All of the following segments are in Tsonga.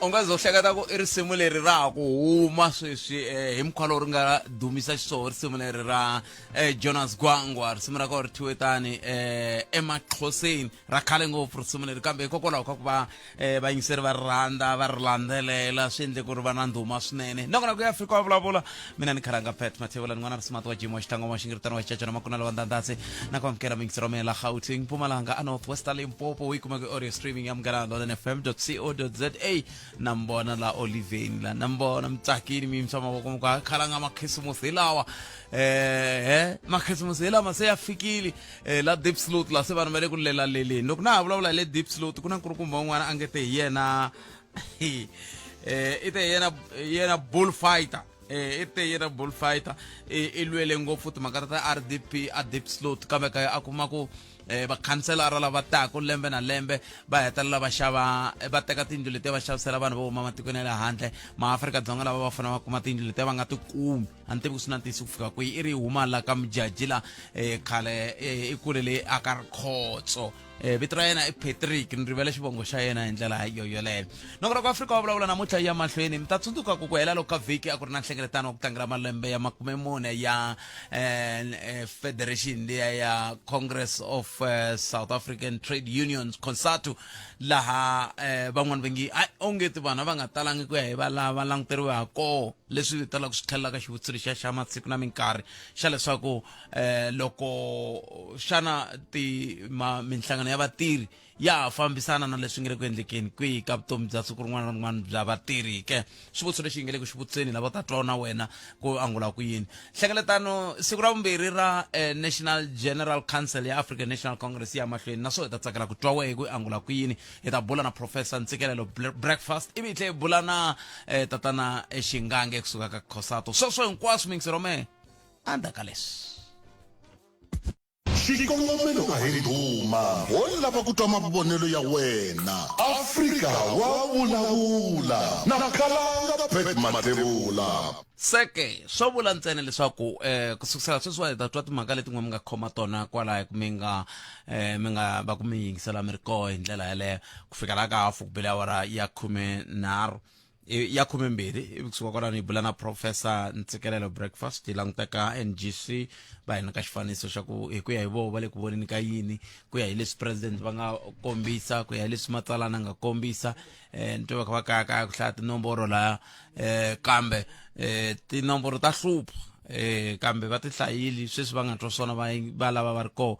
U nga ze u hleketa ku i risimu leri ra ha ku huma sweswi hi mukhuva lowu ri nga dumisa xiswona risimu leri ra Jonas Gwangwa. Risimu ra kona ri thyiwe tani emaxhoseni, ra khale ngopfu risimu leri, kambe hikokwalaho ka ku va vayingiseri va ri rhandza, va ri landzelela, swi endle ku ri va na ndhuma swinene. Nakona ku ya Afrika wa vulavula, mina ni khalanga Pat Mathebula, ni n'wana risimati wa Jimo wa Xitlangoma, Xingiritano wa Xicacana Makunala wa Ndandasi, na ku amukela muyingiseri wa mina la Gauteng, Mpumalanga, a North West, Limpopo. Yi kumeka audio streaming ya Munghana Lonene FM co za. Na mi vona la Oliveni la, na mi vona mi tsakile, mi yimisa mavoko mi ku ha khalanga makhisimusi hi lawa. Makhisimusi hi lama se ya fikile. La Deep Sloot la se vanhu va le ku lelaleleni. Loko na ha vulavula hi le Deep Sloot, ku na nkulukumba un'wana a nge te hi yena, i te yena yena bullfighter, i te yena bullfighter, i lwele ngopfu timhaka ta RDP a Deep Sloot, kambe ka a kuma ku vakhanselara lava taku lembe na lembe va hetelela va xava, va teka tiyindlu letiya va xavisela vanhu vo huma matikweni ya le handle. MaAfrika-Dzonga lava va fanele va kuma tiyindlu letiya va nga ti kumi. A ni tivi ku swi na ntiyiso ku fika kwihi. I ri huma la ka Mujaji la, khale i kule le a ka Rikhotso. Vito ra yena i Patrick, ni rivele xivongo xa yena hi ndlela yo yoleyo. Nongonoko wa Afrika wa vulavula namuntlha yi ya mahlweni. Mi ta tsundzuka ku ku hela loko ka vhiki a ku ri na nhlengeletano wa ku tlangela malembe ya 40 ya federation liya ya Congress of South African Trade Unions, COSATU, laha van'wani va nge ai onge ti vanhu a va nga talangi ku ya hi va lava languteriwe ha koho, leswi talaka swi tlhelelaka xivutiso lexiya xa masiku na minkarhi xa leswaku loko xana ti ma minhlangano ya vatirhi ya ha fambisana na leswi nge le ku endlekeni kwihi ka vutomi bya siku rin'wana na rin'wana bya vatirhi ke. Xivutiso lexi nge le ku xivutiseni lava ta twa na wena ku angula ku yini. Nhlengeletano siku ra vumbirhi ra National General Council ya African National Congress ya mahlweni, naswona hi ta tsakela ku twa wehe ku angula ku yini. Hi ta bula na Professor Ntsikelelo Breakfast, ivi hi tlhe hi bula na tatana Xingange kusuka ka COSATU. Sweswo hinkwaswo mingisero mehe endzhaku ka leswi. Xikongomelo a hi ndhuma, ho lava ku twa mavonelo ya wena. Afrika wa vulavula na Khalanga Pat Mathebula. Seke swo vula ntsena leswaku ku sukusela sweswiwani hi ta twa timhaka leti n'we mi nga khoma tona kwalaho ku mi nga mi nga va ku mi yingisela mi ri koho hi ndlela yaleyo ku fika laha ka hafu ku bile awara ya 13, ya 12. Ivi kusuka kwalano hi bula na Professor Ntsikelelo Breakfast, hi languta ka NGC, va hi nyika xifaniso xa ku hi ku ya hi voho va le ku voneni ka yini, ku ya hi leswi president va nga kombisa, ku ya hi leswi matsalana nga kombisa. Ni twe va kha va kayakaya ku hlaya tinomboro laya, kambe tinomboro ta hlupha, kambe va ti hlayile. Sweswi va nga twa swona, va lava va ri koho,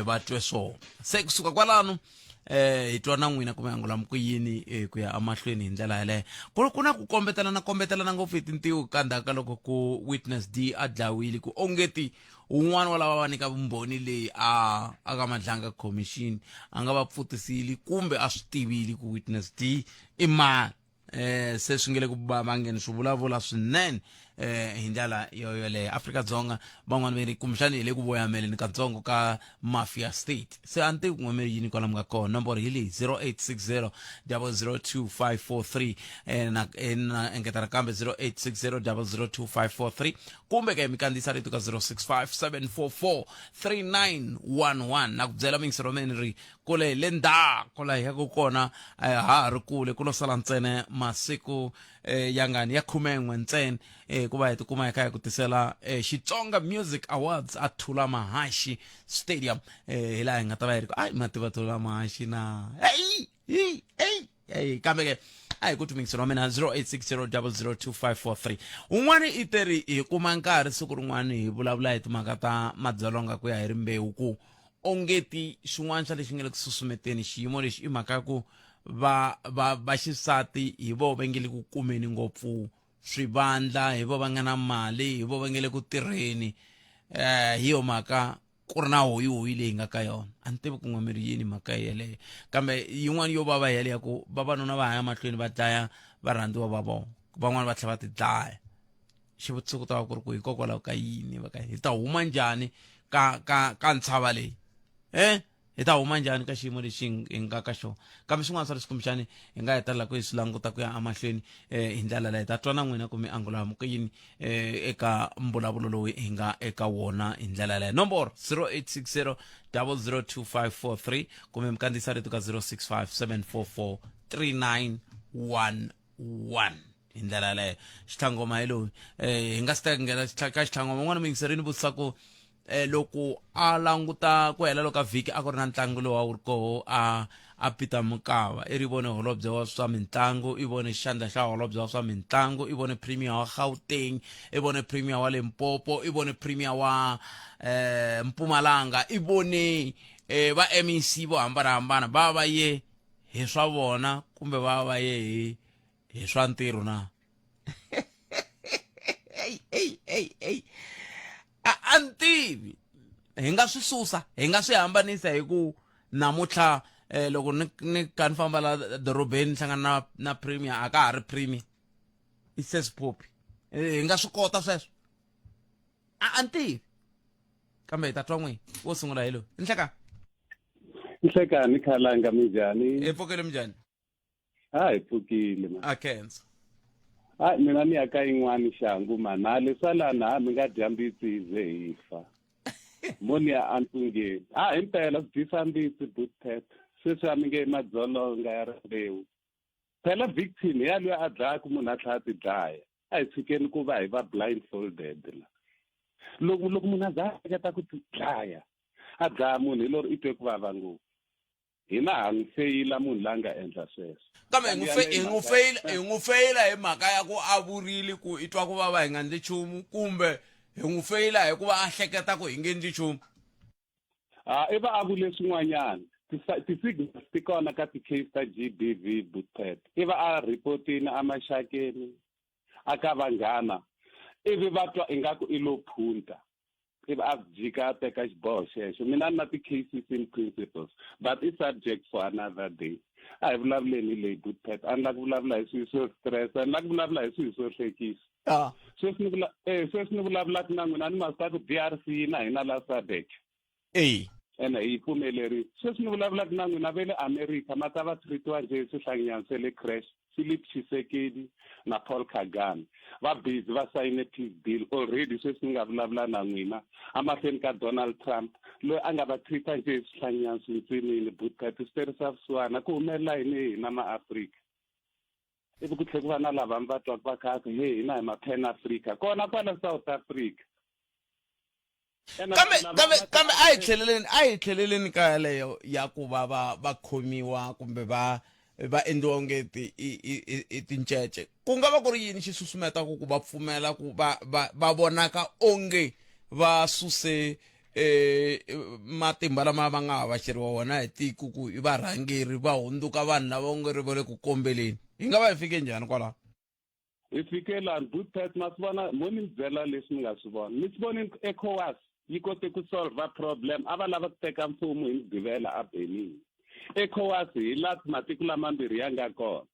va twe swona. Se kusuka kwalano hi twa na n'wina ku mi angula ku yini ku ya emahlweni hi ndlela yaleyo. Ku na ku kombetelana kombetelana ngopfu hi tintiho ka ndzhaku ka loko ku Witness D a dlawile, ku ongeti wun'wana wa lava va nyika vumbhoni leyi a ka Madlanga Commission a nga va pfutisile kumbe a swi tivile ku Witness D i mani. Se swi nge le ku vangeni swi vulavula swinene hi ndlela yo yoleyo. Afrika-Dzonga van'wani va ri kumbexani hi le ku voyameleni katsongo ka mafia state. Se a ni tivi ku n'we yini kwalamu ka kona. Nomboro hi leyi 0860 002 543, na engeta nakambe 0860 002 543, kumbe ka mi kandziyisa rito ka 065 744 3911. Na ku byela mingisero meni ri kule le ndzhaku laha hi yaka kona, ha ha ri kule, ku lo sala ntsena masiku ya ngani ya 11 ntsena ku va hi tikuma hi kha hi ku tisela Xitsonga Music Awards a Thula Mahaxi Stadium, hi laha hi nga ta va hi ri ku ai ma tiva Thula Mahaxi na hey hey hey hey. Kambe ke a hi ku tumingiselo wa mina 0860002543. Un'wana i teri hi kuma nkarhi siku rin'wana hi vulavula hi timhaka ta madzolonga ku ya hi rimbewu, ku ongeti xin'wana xa lexi nga le ku susumeteni xiyimo lexi i mhaka ya ku va va va xisati hi vo va nge le ku kumeni ngopfu swivandla, hi vo va nga na mali, hi vo va nge le ku tirheni, hi yo mhaka ku ri na hoyihoyi leyi nga ka yona. A ni tivi ku n'we mi ri yini mhaka yeleyo, kambe yin'wana yo vava yeleyo ya ku vavanuna va hanya mahlweni va dlaya varhandziwa va vona, van'wana va tlhela va ti dlaya. Xivutiso ku ta va ku ri ku hikokwalaho ka yini va ka hi ta huma njhani ka ntshava leyi, hi ta huma njhani ka xiyimo lexi hi nga ka xona? Kambe swin'wana swa leswi kumbexani hi nga hetelela ku hi swi languta ku ya emahlweni hi ndlela leyi. Ta twa na n'wina ku mi angula ku yini eka mbulavulo lowu hi nga eka wona hi ndlela leyo. Nomboro 0860 002543, kumbe mi kandziyisa rito ka 065 744 3911. 1 hi ndlela yaleyo xitlhangoma hi loyi eh hi nga si teka nghena ka xitlhangoma un'wana muyingiseri ni vutisa ku eh loko a languta ku hela loko vhiki a ku ri na ntlangu lowu a wu ri koho a a Peter Mokaba i ri vone holobye wa swa mintlangu i vone xandla xa holobye wa swa mintlangu i vone premier wa Gauteng i vone premier wa Limpopo i vone premier wa eh Mpumalanga i vone eh va MEC vo hambanahambana va va ye hi swa vona kumbe va va ye hi hi swa ntirho na ey ey ey ey a a ni tivi hi nga swi susa hi nga swi hambanisa hi ku namuntlha eh, loko ni ni ka ni famba la dorobeni ni hlangana na na premier a ka ha ri premier i sesi popi. Eh, hi nga swi kota sweswo a a ni tivi kambe hi ta twa n'wini wo sungula hi loyi nhleka Nhlekani khalanga minjhani? Hi pfukile minjhani? Ha hi pfukile ma. A khensa. Ha mina ni ya ka yin'wani xangu mana leswa lana ha mi nga dya mbitsi hi ze hi fa. Mo ni ya antsungeni. Ha himpela swi dyisa mbitsi bootpet. Sweswi a mi nge madzolonga ya rimbewu. Phela victim ya loyi a dlayaka munhu a tlhela a ti dlaya. A hi tshikeni ku va hi va blindfolded la. Loko loko munhu a za a hleketa ku ti dlaya, a dlaya munhu hi lori i twe ku vava ngopfu. Hina ha n'wi feyila munhu la nga endla sweswo. Kambe hi n'wi fe, hi n'wi feyila, hi n'wi feyila hi mhaka ya ku a vurile ku i twa ku vava hi nga endli nchumu kumbe hi n'wi feyila hikuva a hleketa ku hi nge endli nchumu? Ha, i va a vule swin'wanyana. Ti-signals ti kona ka ti-case ta GBV Bootpad. I va a report-ini emaxakeni, a ka vanghana, ivi va twa ingaku i lo phunta. Ivi a jika a teka xiboho xexo. Mina ni na ti-cases in principles, but i subject for another day. A hi vulavuleni hi leyi Bootpad. A ni la ku vulavula hi swilo swo stress, a ni la ku vulavula hi swilo swo hlekisa. Sweswi ni vula eh sweswi ni vulavulaka na n'wina ni ma swi ku DRC yi na hina la SADC. Ene hi yi pfumelerile. Sweswi ni vulavulaka na n'wina ve le America ma ta va treat-iwa njhe hi swihlanginyana swa le creche, Philip Tshisekedi na Paul Kagame. Va busy va sayine peace deal already sweswi ni nga vulavula na n'wina emahlweni ka Donald Trump loyi a nga va treat-a njhe hi swihlanginyana swintsinini, Bootpet swi terisa vusiwana ku humelela yini hi hina maAfrika. Ivi ku tlhela ku va na lava mi va twaka va kha ku he hina hi ma-Pan Africa kona kwala South Africa. Kambe kambe kambe a hi tlheleleni a hi tlheleleni ka yaleyo ya ku va va va khomiwa kumbe va va endliwa onge ti i i i tincece ku nga va ku ri yini xi susumetaka ku va pfumela ku va va va vonaka onge va suse eh matimba lama va nga havaxeriwa wona hi tiko ku i varhangeri va hundzuka vanhu lava onge ri va le ku kombeleni hi nga va hi fike njhani kwalaho? Hi fike lani Bootpet ma swi vona mo ni mi byela leswi mi nga swi vona mi swi vonile ku ECOWAS yi kote ku solver problem a va lava ku teka mfumo hi Mugqivela a Benin ECOWAS hi la matiko lamambirhi ya nga kona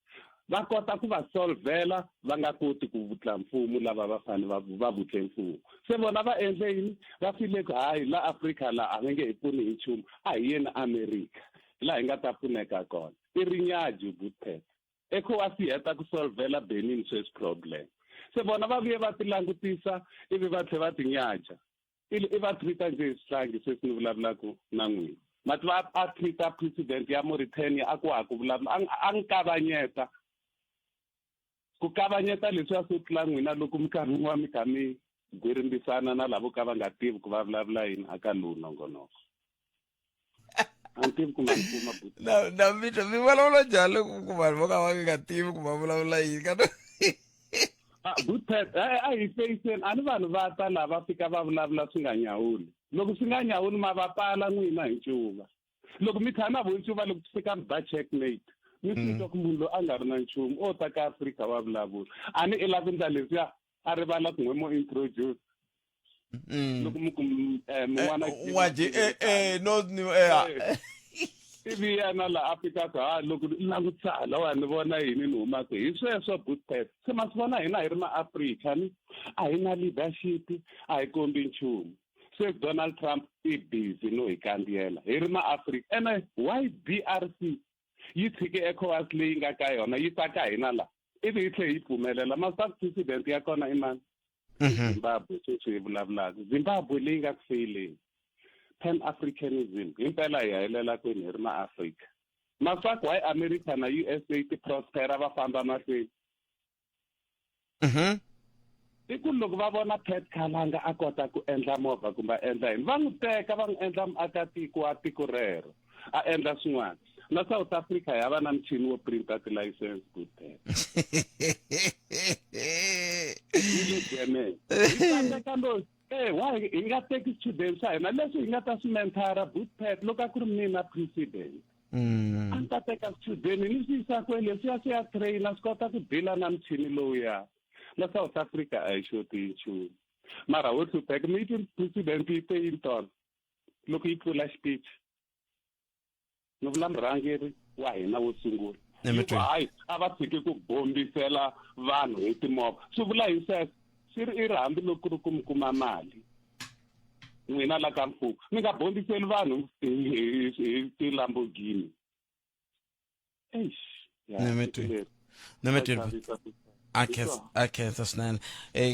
va kota ku va solvela va nga koti ku vutla mfumo lava va fanele va va vutle mfumo se vona va endle yini va file ku hayi la Afrika la a va nge hi pfuni hi nchumu a hi yeni America laha hi nga ta pfuneka kona i rinyaju Bootpet ECOWAS yi heta ku solvela Benin sweswi problem. Se vona va vuye va ti langutisa ivi va tlhe va ti nyaja. I va treat-a njhe hi swihlangi sweswi ni vulavulaka na n'wina. Ma tiva a treat-a president ya Mauritania a ku ha ku vulavula a n'wi kavanyeta. Ku kavanyeta leswiya swo tlula n'wina loko minkarhi yin'wana mi kha mi gwirimbisana na lavo ka va nga tivi ku va vulavula yini aka lowu nongonoko. A ni tivi ku ma ni kuma buti. Na na mi twa mi vulavula njhani loko ku vanhu vo ka va nga tivi ku va vulavula yini ka Ah, good pet a hi feyiseni a ni vanhu va ta laha va fika va vulavula swi nga nyawuli loko swi nga nyawuli ma va pala n'wina hi ncuva loko mi kha na vo ncuva loko swi fika mi ba checkmate mi swi twa ku munhu loyi a nga ri na nchumu o ta ka Afrika wa vulavula a ni i lava ku endla leswiya a rivala ku n'we mo introduce Loko mi ku mun'wana N'waji no ni eh. Ivi yena la a fika ku ha loko ni langutisa lawa ni vona yini ni humaka hi sweswo bootpet se ma swi vona hina hi ri maAfrika ni a hi na leadership a hi kombi nchumu se Donald Trump i busy no hi kandziyela hi ri maAfrika ene why DRC yi tshike ECOWAS leyi nga ka yona yi ta ka hina la ivi yi tlhe yi pfumelela ma swi president ya kona i mani Zimbabwe sweswi hi vulavulaka Zimbabwe leyi nga ku feyileni Pan Africanism himpela hi helela kwini hi ri maAfrika maswaku why America na USA ti prospera va famba mahlweni I ku loko va vona Pat Khalanga a kota ku endla movha kumbe a endla yini, va n'wi teka va n'wi endla muakatiko wa tiko rero, a endla swin'wana. Na South Africa ya va na muchini wo printa tilayisense good there. Yi le Germany. Hi tsandzeka no eh why hi nga teki swichudeni swa hina leswi hi nga ta swi menthara bootpad loko a ku ri mina president. A ni ta teka swichudeni ni swi yisa kwele swi ya swi ya traina swi kota ku dila na muchini lowuya. La South Africa a yi xoti hi nchumu. Mara wo hlupheka mi yi twi president yi te yini tolo loko yi pfula xipichi. Ni vula murhangeri wa hina wo sungula. Ni mi twi. Hayi a va tshiki ku bombisela vanhu hi timovha. Swi vula hi sweswo swi ri i ri hambiloko ku ri ku mi kuma mali n'wina la ka mfumo mi nga bombiseli vanhu hi ti-Lamborghini. Eish. Ya, Ni mi twi. leri. Ni mi twi. Swa chavisa ku- A khensa a khensa swinene.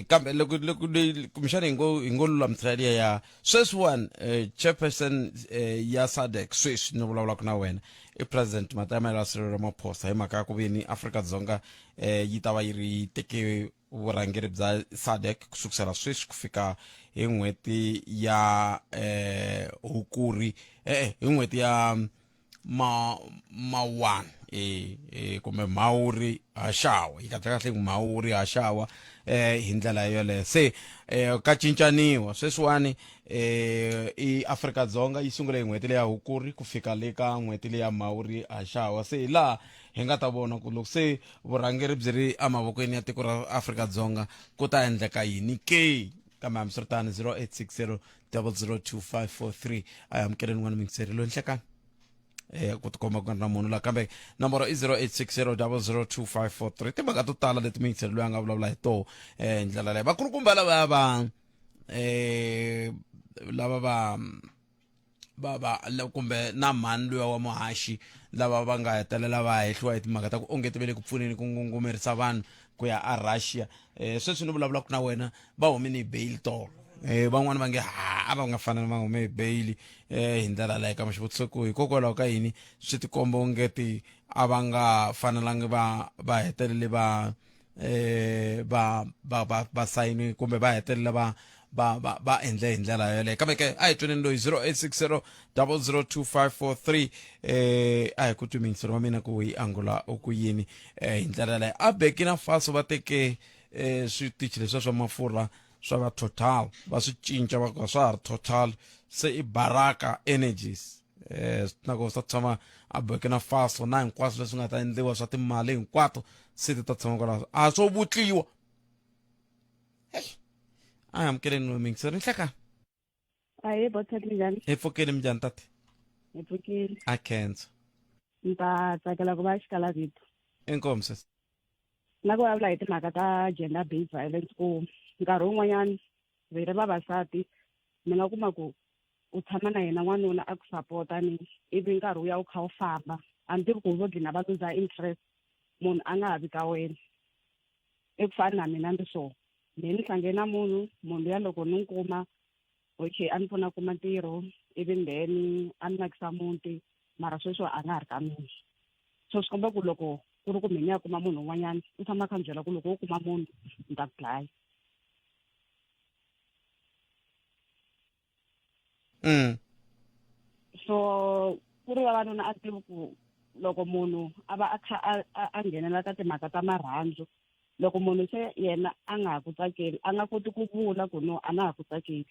Kambe loko loko leyi kumbexana hi ngo lulamisela liya ya sweswiwani chairperson ya SADC sweswi ni vulavulaka na wena i president Matamela Cyril Ramaphosa hi mhaka ya ku veni Afrika-Dzonga yi ta va yi ri teke vurhangeri bya SADC ku sukusela sweswi ku fika hi n'hweti ya Hukuri hi n'hweti ya ma mawani kumbe Mhawuri Haxawa yi kahle kahle Mhawuri Haxawa hi ndlela yoleyo se ka cincaniwa sweswiwani i Afrika-Dzonga yi sungule hi n'hweti leya Hukuri ku fika le ka n'hweti leya Mhawuri Haxawa se hi laha hi nga ta vona ku loko se vurhangeri byi ri emavokweni ya tiko ra Afrika-Dzonga ku ta endleka yini ke kambe hambiswiritano 0860 002543 a hi amukeleni n'wana mingiseri loyi nhlekani ku tikomba ku nga ri na munhu la kambe nomboro i 0860 002543 timhaka to tala leti mingiseri loyi a nga vulavula hi toho ndlela leyi vakulukumba lavaya va lava va va va kumbe na mhani luya wa muhaxi lava va nga hetelela va hehliwa hi timhaka ta ku onge ti ve le ku pfuneni ku ngungumerisa vanhu ku ya a Russia sweswi ni vulavulaka na wena va humile hi bail tolo van'wani va nge ha a va nga fanele va hume hi bail hi ndlela leyi kambe xivutiso ku hikokwalaho ka yini swi tikomba ongeti a va nga fanelangi va va hetelele va va va va va sayini kumbe va hetelela va va va va endle hi ndlela yoleyo kambe ke a hi tweneni loyi 0860 002543 a hi ku twi mingiselo wa mina ku yi angula ku yini hi ndlela yaleyo a Burkina Faso va teke switichi leswiya swa mafurha swa va Total va swi cinca va ku a swa ha ri Total se i Baraka Energies na ku swi ta tshama a Burkina Faso na hinkwaswo leswi nga ta endliwa swa timali hinkwato se ti ta tshama kwalaho a swo vutliwa a hi amukeleni no mingiseri nhleka Ahee Botha minjhani? Hi pfukile minjhani tati? Hi pfukile. A khensa. Ni ta tsakela ku va xikalavito. Inkomu sesi. Na ku vulavula hi timhaka ta gender based violence ku nkarhi wun'wanyana hi ri vavasati mi nga kuma ku u tshama na yena n'wanuna a ku sapota ni ivi nkarhi wu ya wu kha wu famba a ni tivi ku vo gcina va luza interest munhu a nga ha vi ka wena i ku fana na mina ndzi so me ni hlangene na munhu munhu luya loko ni n'wi kuma okay a ni pfuna kuma ntirho ivi then a ni nakisa muti mara sweswi a nga ha ri ka mina so swi komba ku loko ku ri ku me ni ya kuma munhu un'wanyana u tshama a kha ni byela ku loko wo kuma munhu ni ta ku dlaya So ku ri vavanuna a tivi ku loko munhu a va a kha a nghenela ka timhaka ta marhandzu loko munhu se yena a nga ha ku tsakeli a nga koti ku vula ku no a na ha ku tsakeli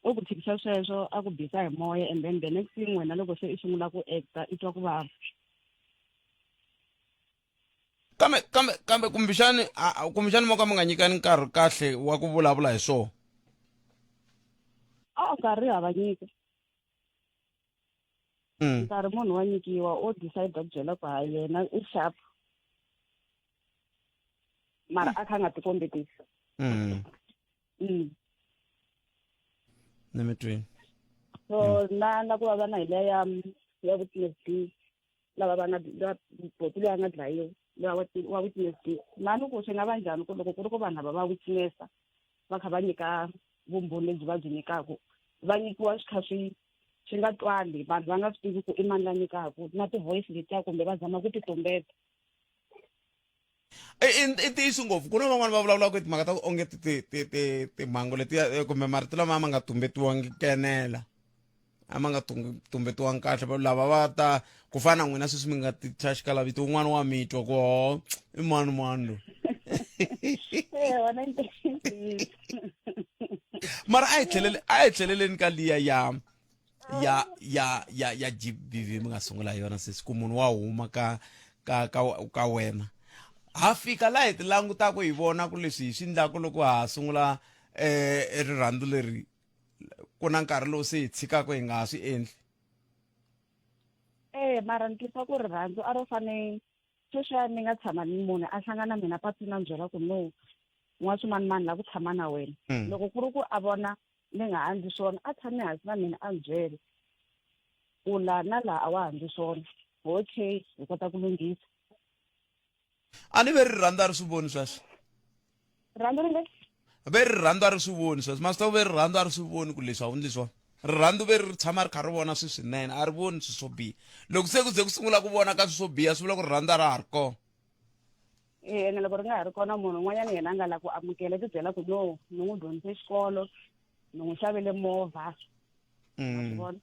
u ku tshikisa sweswo a ku bisa hi moya and then the next thing wena loko se i sungula ku acta i twa ku vava Kambe kambe kambe kumbexani kumbexani mo ka mi nga nyikani nkarhi kahle wa ku vulavula hi swona a nkarhi hava nyika nkarhi munhu wa nyikiwa o decide ku byela ku ha yena i sharp mara a kha a nga tikombetisi Ni mi twini so na na ku vava na hi leya ya ya witness B lava va nga boti loyi a nga dlayiwa loyi wa witness B na ni ku swi nga va njhani ku loko ku ri ku vanhu lava va witnessa va kha va nyika vumbhoni lebyi va byi nyikaku va nyikiwa swi kha swi swi nga twali vanhu va nga swi tivi ku i mani la nyikaku na ti-voice letiya kumbe va zama ku ti tumbeta. I ntiyiso ngopfu ku na van'wani va vulavulaka hi timhaka ta ku onge timhangu letiya kumbe marito lama ma nga tumbetiwangi kenela a ma nga tumbetiwangi kahle lava va ta ku fana na n'wina sweswi mi nga ti thya xikalavito un'wana wa mi twa ku ho i mani mani loyi. Mara a hi tlheleleni ka liya ya GBV mi nga sungula hi yona sesi ku munhu wa huma ka wena ha fika laha hi ti langutaka hi vona ku leswi hi swi endlaku loko ha sungula rirhandzu leri ku na nkarhi lowu se hi tshikaka hi nga ha swi endli. Eh mara ni twisisa ku rirhandzu a ro fane sweswiya ni nga tshama ni munhu a hlangana na mina patwini a ni byela ku no n'waswimanimani la ku tshama na wena. Loko ku ri ku a vona ni nga endli swona a tshame hansi na mina a ni byele ku laha na laha a wa ha ndli swona, okay hi kota ku lunghisa. A ni ve rirhandzu a ri swi voni sweswo. Rirhandzu ri nge? Ve rirhandzu a ri swi voni sweswo. Ma swi tiva ve rirhandzu a ri swi voni ku leswi a wu ndli swona. Rirhandzu ve ri tshama ri kha ri vona swi swinene a ri voni swi swo biha. Loko se ku ze ku sungula ku vona ka swi swo biha swi vula ku rirhandzu a ra ha ri kona. Eh, ene loko ri nga ha ri kona munhu un'wanyana yena a nga lavi ku amukela i ti byela ku no ni n'wi dyondzise xikolo ni n'wi xavele movha. Wa swi vona?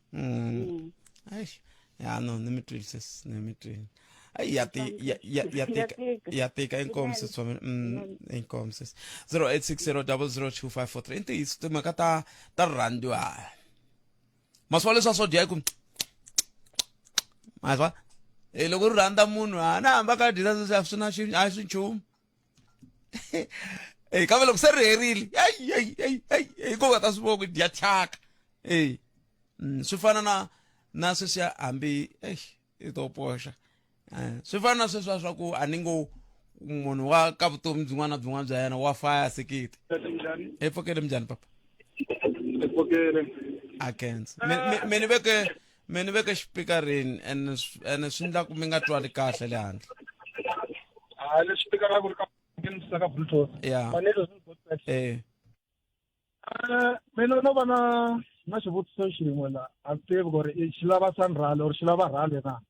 Eish. Ya no ni mi twile sis, ni mi twile. Ai ya ti ya ya ya tika ya tika inkomu sis wa mina. Inkomu sis. 0860002543 i ntiyiso timhaka ta rirhandzu ha. Maswa leswi a swo dya ku maswa e loko ri rhandza munhu a na hamba ka dyisa sweswi a swi na xi a swi nchumu. E kambe loko se ri herile ay ay ay ay hikuva ta swi vona ku dya thyaka. E swi fana na sweswiya hambi eish i to poxa. Swi fana na sweswiya swa ku a ni ngo munhu wa ka vutomi byin'wana na byin'wana bya yena wa faya sekete. E pfukele minjhani papa? E pfukele. A khensa. Me ni veke xipikarini ene swi endla ku mi nga twali kahle le handle. A le xipikara ku ri ka nghenisa ka Bluetooth. Ya. Eh. Mina no va na xivutiso xin'we la a ni tivi ku ri xi lava Sanral or xi lava rhali na.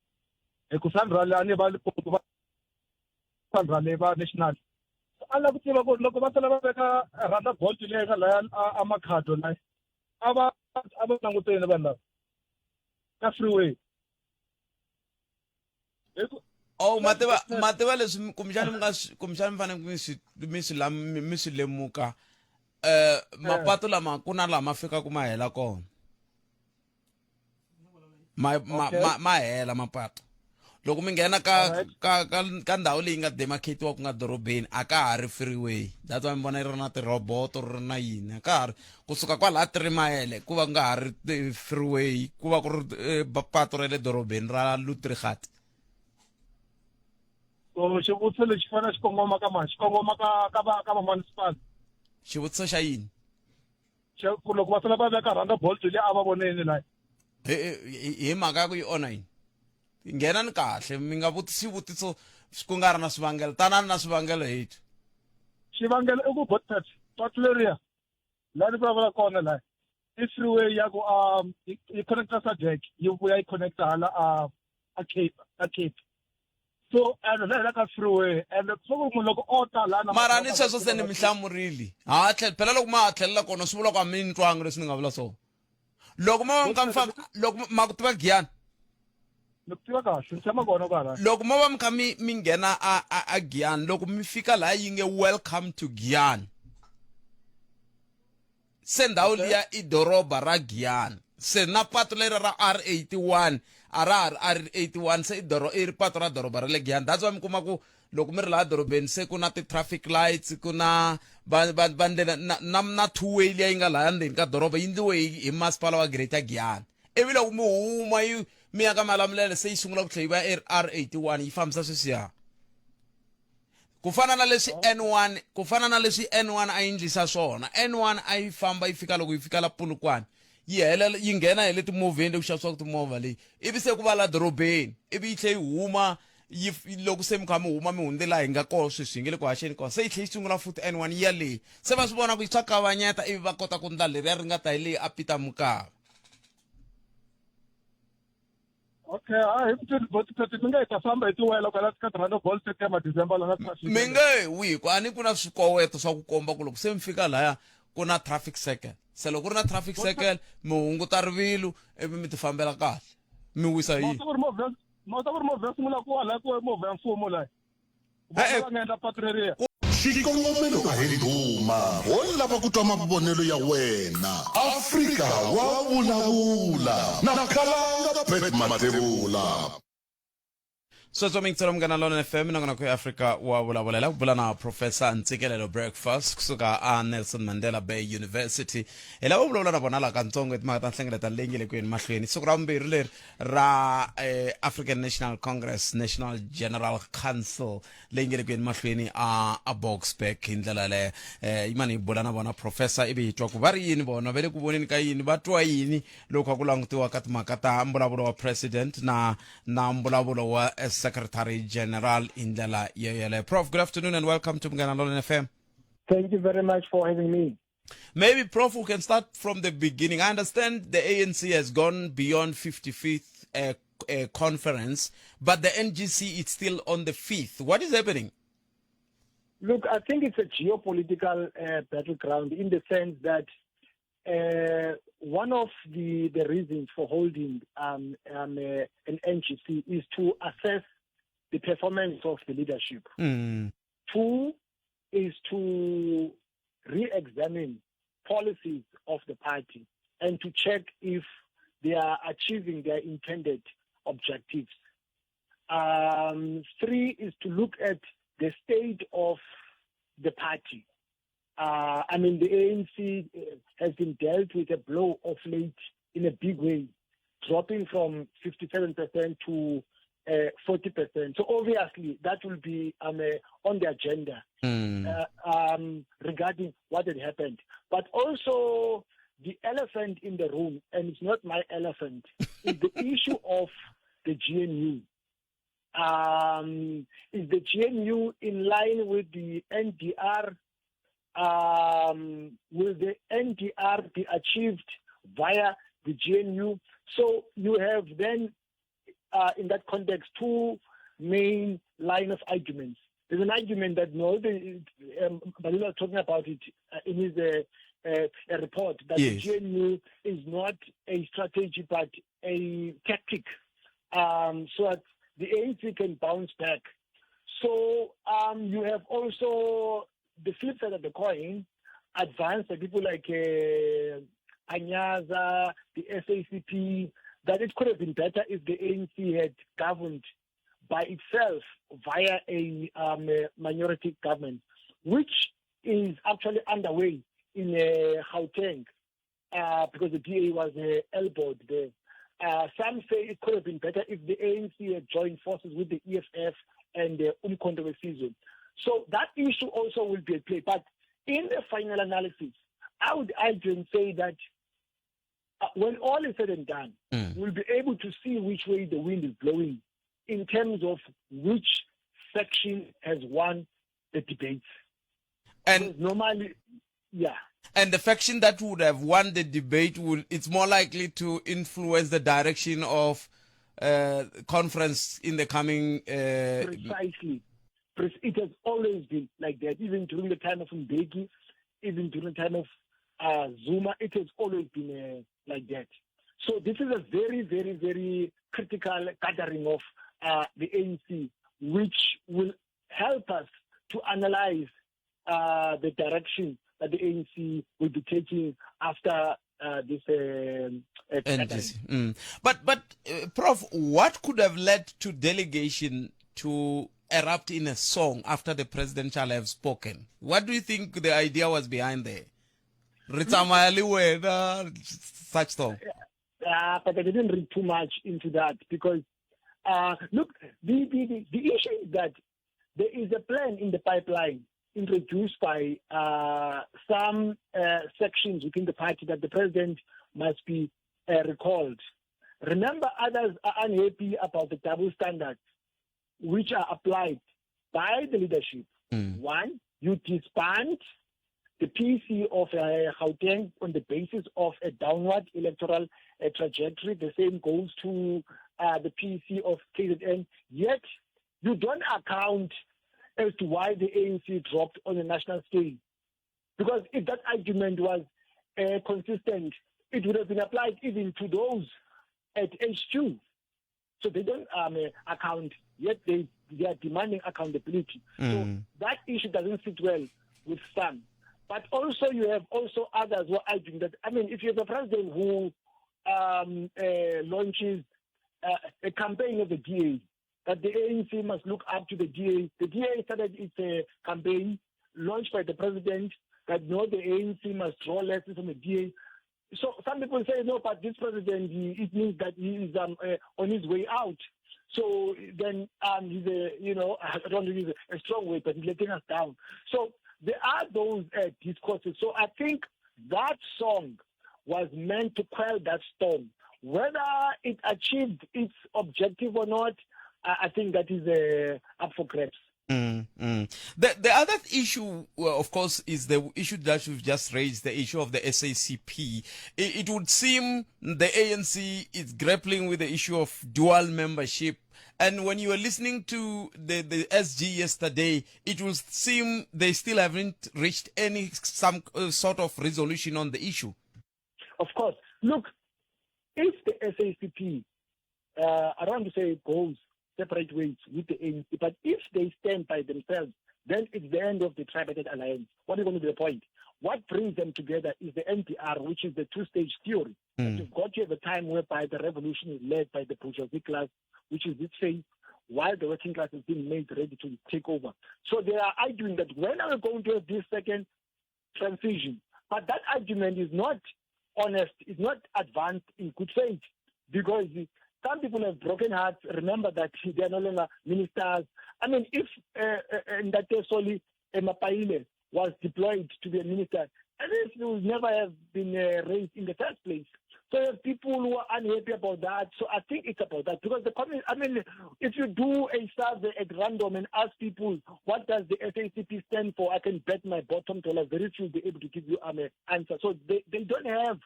Hi ku Sanral a ni va Limpopo va Sanral va national. A lava ku tiva ku loko va sala va veka rhanda bolt leyi ka laya a Makhado laya a va languteni vanhu lava ka freeway. Oh mativa leswi kumbexana mi nga kumbexana mi fanele mi swi lemuka mapatu lama ku na lama fikaka ma hela kona ma hela mapatu loko mi nghena ka ndhawu leyi nga demarcatiwa ku nga dorobeni a ka ha ri freeway. That's why mi vona yi ri na tirhoboto ri na yini a ka ha ri kusuka kwalaha 3 mayele ku va ku nga ha ri freeway ku va ku ri patu ra le dorobeni ra Lutrigat. So xivutiso lexi fanele xi kongoma ka mani? Xi kongoma ka va municipal. Xivutiso xa yini? Xa ku loko va sala va veka rhanda bolt leyi a va voneni laha. Hi mhaka ya ku yi onha yini? Nghenani kahle mi nga vutisi xivutiso ku nga ri na swivangelo, tanani na swivangelo hi twa. Xivangelo i ku Botpet patu leriya laha ni vulavula kona laha i freeway ya ku yi connecta SADC yi vuya yi connecta hala a Cape so and la hela ka freeway and so ku munhu loko o ta la na Mara ni sweswo se ni mi hlamurile ha tlhela phela loko ma ha tlhelela kona swi vula ku a mi ni twangi leswi ni nga vula swona loko ma va mi kha mi famba loko ma ku tiva Giyani. Ni ku tiva kahle ni tshama kona kwala. Loko mo va mi kha mi nghena a Giyani loko mi fika laha yi nge welcome to Giyani se ndhawu liya i doroba ra Giyani se na patu leri ra R81 a ra ha ri R81 se i ri patu ra doroba ra le Giyani. That's why mi kuma ku loko mi ri laha dorobeni se ku na ti-traffic lights ku na va ndlela na two way liya yi nga laya ndzeni ka doroba yi ndliwe hi masipala wa Greater Giyani ivi loko mi huma yi mi ya ka Malamulele se yi sungula ku tlhela yi va i R81 yi fambisa sweswiya ku fana na leswi N1 ku fana na leswi N1 a yi ndlisa swona. N1 a yi famba yi fika loko yi fika la Polokwane yi helela yi nghena hi le timovheni le ku xavisiwaka timovha leyi ivi se ku va la dorobeni ivi yi tlhela yi huma yi loko se mi kha mi huma mi hundze laha hi nga kona sweswi hi nge le ku haxeni kona se yi tlhela yi sungula futhi N1 yi ya leyi se va swi vona ku swa kavanyeta ivi va kota ku ndla leriya ri nga ta hi leyi a Peter Mokaba. Okay, a hi mutweni botipeti mi nga hi ta famba hi tiwela kwala ka tirhando ball stadium December lana traffic. Mi nge wihi ku a ni ku na swikoweto swa ku komba ku loko se mi fika laya ku na traffic circle. Se loko ku ri na traffic circle mi hunguta rivilo ivi mi ti fambela kahle. Mi wisa yini? Mawuta ku ri movha mawuta ku ri movha ya sungula ku wala ku movha ya mfumo laya. E-e. Va nga endla patreriya. Xikongomelo a hi ndhuma, ho lava ku twa mavonelo ya wena. Afrika wa vulavula na Khalanga Pat Mathebula. Sweswo mi yingisela Munghana Lonene FM nongonoko ya Afrika wa vulavulela ku bula na Professor Ntsikelelo Breakfast kusuka a Nelson Mandela Bay University. Hi lava ku vulavula na vona laha katsongo hi timhaka ta nhlengeletano leyi nge le ku yeni mahlweni siku ra vumbirhi leri ra eh, African National Congress National General Council leyi nge le ku yeni mahlweni a a Boksburg hi ndlela yaleyo. Eh, yimani hi bula na vona professor ivi hi twa ku va ri yini vona va le ku voneni ka yini va twa yini loko kha ku langutiwa ka timhaka ta mbulavulo wa president na na mbulavulo wa secretary general hi ndlela yoyeleyo. Prof, good afternoon and welcome to Munghana Lonene FM. Thank you very much for having me. Maybe, Prof, we can start from the beginning. I understand the ANC has gone beyond 55th conference, but the NGC is still on the 5th. What is happening? Look, I think it's a geopolitical battleground in the sense that one of the reasons for holding an NGC is to assess the performance of the leadership. Two is to re-examine policies of the party and to check if they are achieving their intended objectives. Three is to look at the state of the party. The ANC has been dealt with a blow of late in a big way, dropping from 57% to 40%. So obviously that will be on the agenda regarding what had happened. But also the elephant in the room, and it's not my elephant, is the issue of the GNU. Is the GNU in line with the NDR? Will the NDR be achieved via the GNU? So you have then, in that context, two main line of arguments. There's an argument that no, Balula was talking about it in his report, that the GNU is not a strategy but a tactic, so that the ANC can bounce back. So you have also the flip side of the coin, advanced by people like Panyaza, the SACP, that it could have been better if the ANC had governed by itself via a minority government, which is actually underway in Gauteng, because the DA was elbowed there. Some say it could have been better if the ANC had joined forces with the EFF and the Umkhonto weSizwe. So that issue also will be at play. But in the final analysis, I would argue and say that when all is said and done, we'll be able to see which way the wind is blowing in terms of which section has won the debates. And because normally, yeah. And the faction that would have won the debate will, it's more likely to influence the direction of conference in the coming. Precisely. It has always been like that, even during the time of Mbeki, even during the time of Zuma, it has always been like that. So this is a very, very, very critical gathering of the ANC, which will help us to analyze the direction that the ANC will be taking after this NGC. But Prof, what could have led to delegation to erupt in a song after the president shall have spoken? What do you think the idea was behind there? Re tsamaya le wena, such song. But I didn't read too much into that because, look, the issue is that there is a plan in the pipeline introduced by some sections within the party that the president must be recalled. Remember, others are unhappy about the double standards which are applied by the leadership. One, you disband the PC of Gauteng on the basis of a downward electoral trajectory. The same goes to the PEC of KZN. Yet, you don't account as to why the ANC dropped on the national scale. Because if that argument was consistent, it would have been applied even to those at HQ. So they don't account, yet they are demanding accountability. So that issue doesn't sit well with some. But also you have also others who are arguing that, I mean, if you have a president who launches a campaign of the DA, that the ANC must look up to the DA. The DA started its campaign launched by the president that no, the ANC must draw lessons from the DA. So some people say, no, but this president, it means that he is on his way out. So then he's a, you know, I don't use a strong word, but he's letting us down. So there are those discourses. So I think that song was meant to quell that storm. Whether it achieved its objective or not, I think that is up for grabs. The other issue, of course, is the issue that you've just raised, the issue of the SACP. It would seem the ANC is grappling with the issue of dual membership. And when you were listening to the SG yesterday, it will seem they still haven't reached any some sort of resolution on the issue. Of course. Look, if the SACP, I don't want to say it goes separate ways with the ANC, but if they stand by themselves, then it's the end of the tripartite alliance. What is going to be the point? What brings them together is the NPR, which is the two-stage theory. You've got to have a time whereby the revolution is led by the bourgeoisie class, which is this phase, while the working class is being made ready to take over. So they are arguing that when are we going to have this second transition? But that argument is not honest, it's not advanced in good faith, because some people have broken hearts. Remember that they are no longer ministers. I mean, if Ntate Solly Mapaila was deployed to be a minister, this would never have been raised in the first place. So you have people who are unhappy about that. So I think it's about that. Because the I mean, if you do a survey at random and ask people, what does the SACP stand for? I can bet my bottom dollar very few will be able to give you an answer. So they don't have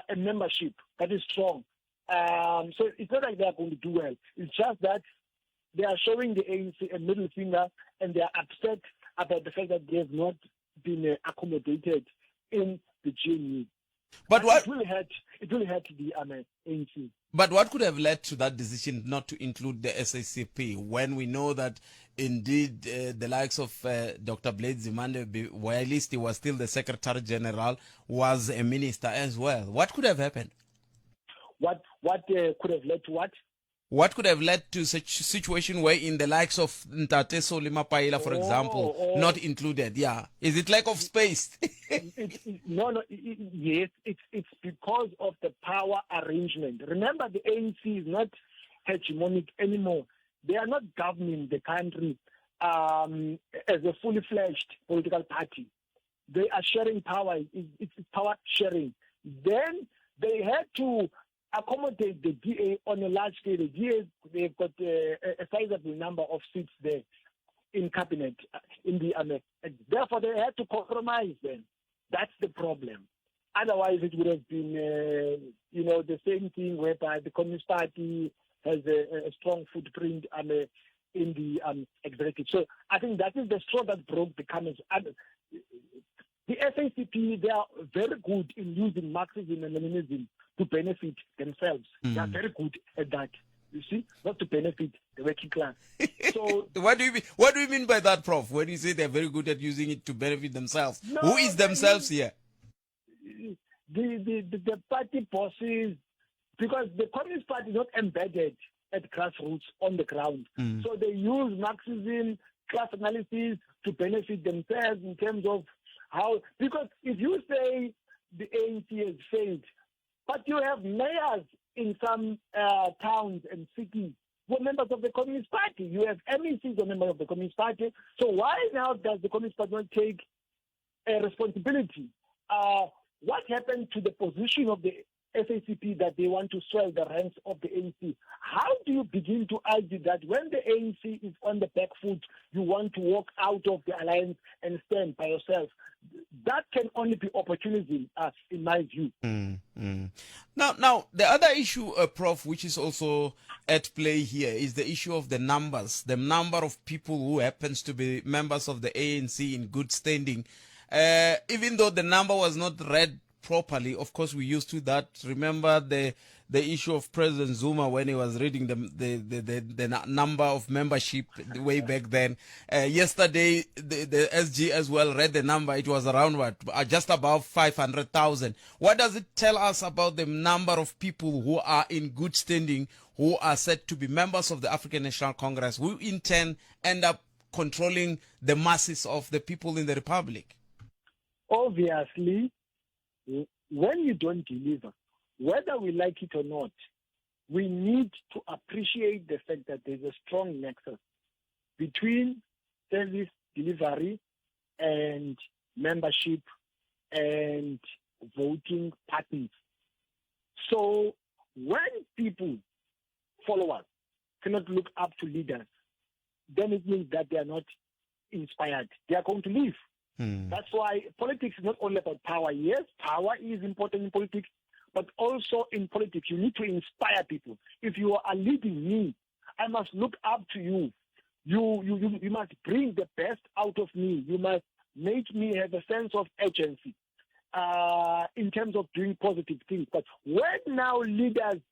a membership that is strong. So it's not like they are going to do well. It's just that they are showing the ANC a middle finger, and they are upset about the fact that they have not been accommodated in the GNU. But what it will hurt the ANC. But what could have led to that decision not to include the SACP, when we know that indeed the likes of Dr. Blade Nzimande, while at least he was still the Secretary General, was a minister as well? What could have happened? What could have led to what? What could have led to such situation where in the likes of Ntate Solly Mapaila, for example, not included? Yeah. Is it lack of space? No. Yes, it's because of the power arrangement. Remember, the ANC is not hegemonic anymore. They are not governing the country as a fully fledged political party. They are sharing power. It's power sharing. Then they had to accommodate the DA on a large scale. The DA, they've got a sizable number of seats there in cabinet, in the therefore they had to compromise then. That's the problem. Otherwise, it would have been, the same thing whereby the Communist Party has a strong footprint in the executive. So I think that is the straw that broke the camel's. The SACP, they are very good in using Marxism and Leninism to benefit themselves. They are very good at that, you see, not to benefit the working class. So what do you mean by that, Prof? When you say they're very good at using it to benefit themselves? No, who is themselves here? The party bosses, because the Communist Party is not embedded at grassroots on the ground. So they use Marxism, class analysis to benefit themselves in terms of how, because if you say the ANC has failed, but you have mayors in some towns and cities who are members of the Communist Party. You have MECs who are members of the Communist Party. So why now does the Communist Party not take a responsibility? What happened to the position of the SACP that they want to swell the ranks of the ANC. How do you begin to argue that when the ANC is on the back foot, you want to walk out of the alliance and stand by yourself? That can only be opportunism, in my view. Now, the other issue, Prof, which is also at play here, is the issue of the numbers, the number of people who happens to be members of the ANC in good standing. Even though the number was not read properly, of course, we used to that. Remember the issue of President Zuma when he was reading the number of membership way back then. Yesterday, the SG as well read the number. It was around what? Just above 500,000. What does it tell us about the number of people who are in good standing, who are said to be members of the African National Congress, who in turn end up controlling the masses of the people in the Republic? Obviously, when you don't deliver, whether we like it or not, we need to appreciate the fact that there's a strong nexus between service delivery and membership and voting patterns. So when people, followers, cannot look up to leaders, then it means that they are not inspired. They are going to leave. That's why politics is not only about power. Yes, power is important in politics, but also in politics, you need to inspire people. If you are leading me, I must look up to you. You must bring the best out of me. You must make me have a sense of agency in terms of doing positive things. But when now leaders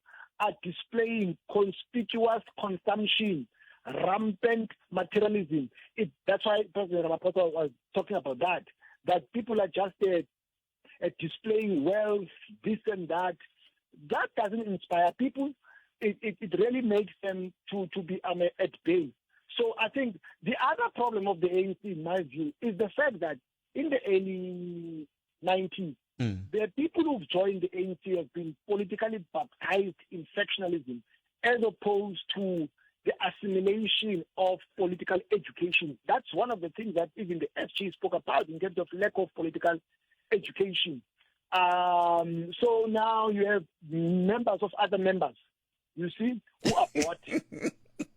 are displaying conspicuous consumption, rampant materialism, that's why President Ramaphosa was talking about that people are just displaying wealth, this and that. That doesn't inspire people. It really makes them to be at bay. So I think the other problem of the ANC, in my view, is the fact that in the early 90s, the people who've joined the ANC have been politically baptized in factionalism as opposed to the assimilation of political education. That's one of the things that even the SG spoke about in terms of lack of political education. So now you have members of other members, you see, who are bought,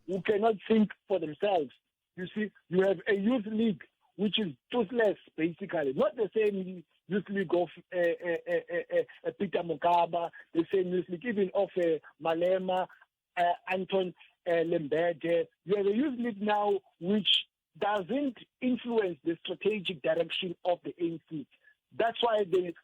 who cannot think for themselves. You see, you have a youth league which is toothless, basically. Not the same youth league of Peter Mokaba, the same youth league even of Malema, Anton Lembede. You have a youth league now which doesn't influence the strategic direction of the ANC. That's why if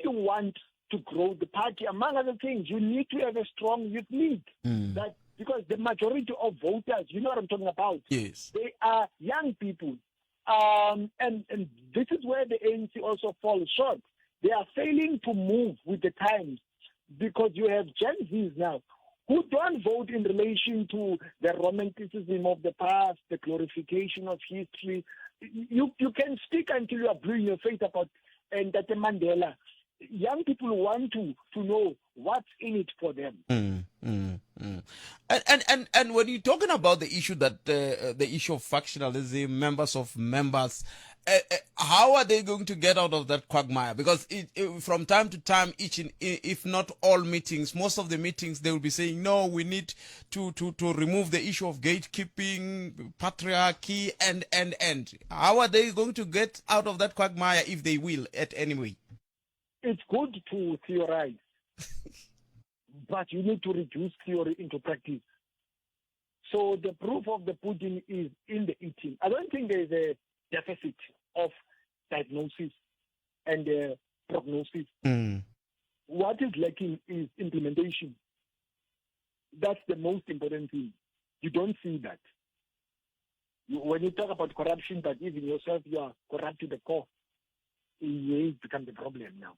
you want to grow the party, among other things, you need to have a strong youth league. That, because the majority of voters, you know what I'm talking about. Yes. They are young people. And this is where the ANC also falls short. They are failing to move with the times because you have Gen Zs now who don't vote in relation to the romanticism of the past, the glorification of history. You can speak until you are blue in your face about Ntate Mandela. Young people want to know what's in it for them. And when you're talking about the issue that the issue of factionalism, members of members, how are they going to get out of that quagmire? Because from time to time, each in, if not all meetings, most of the meetings, they will be saying, no, we need to remove the issue of gatekeeping, patriarchy, and. How are they going to get out of that quagmire if they will at any way? It's good to theorize, but you need to reduce theory into practice. So the proof of the pudding is in the eating. I don't think there is a deficit of diagnosis and prognosis. What is lacking is implementation. That's the most important thing. You don't see that. When you talk about corruption, but even yourself, you are corrupt to the core. It becomes a problem now.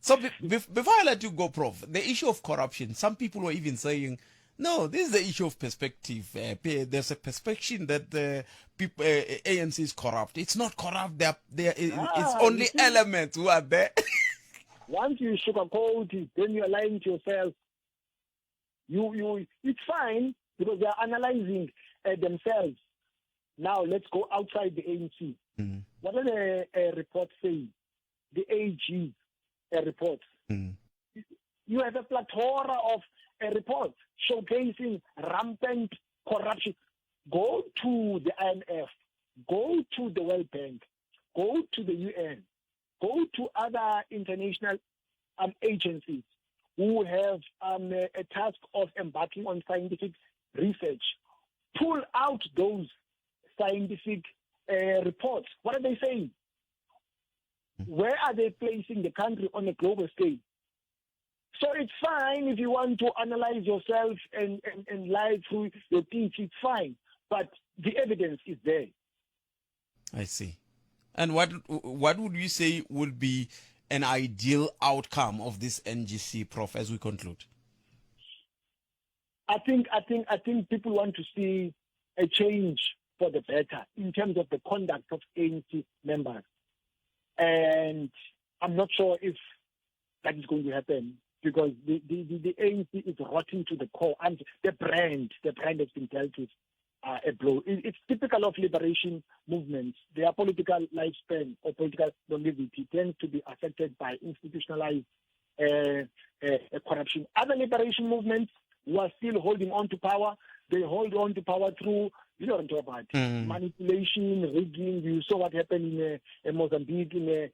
So before I let you go, Prof, the issue of corruption, some people were even saying, no, this is the issue of perspective. There's a perception that the people, ANC is corrupt. It's not corrupt. It's only elements who are there. Once you sugarcoat it, then you're lying to yourself. It's fine because they are analyzing themselves. Now let's go outside the ANC. What are the reports saying? The AG reports. You have a plethora of reports showcasing rampant corruption. Go to the IMF, go to the World Bank, go to the UN, go to other international agencies who have a task of embarking on scientific research. Pull out those scientific reports. What are they saying? Where are they placing the country on a global scale? So it's fine if you want to analyze yourself and lie through your teeth, it's fine. But the evidence is there. I see. And what would you say would be an ideal outcome of this NGC, Prof, as we conclude? I think people want to see a change for the better in terms of the conduct of ANC members. And I'm not sure if that is going to happen because the ANC is rotting to the core, and the brand has been dealt with a blow. It's typical of liberation movements. Their political lifespan or political longevity tends to be affected by institutionalized corruption. Other liberation movements who are still holding on to power, they hold on to power through, you know what I'm talking about, manipulation, rigging. You saw what happened in Mozambique, in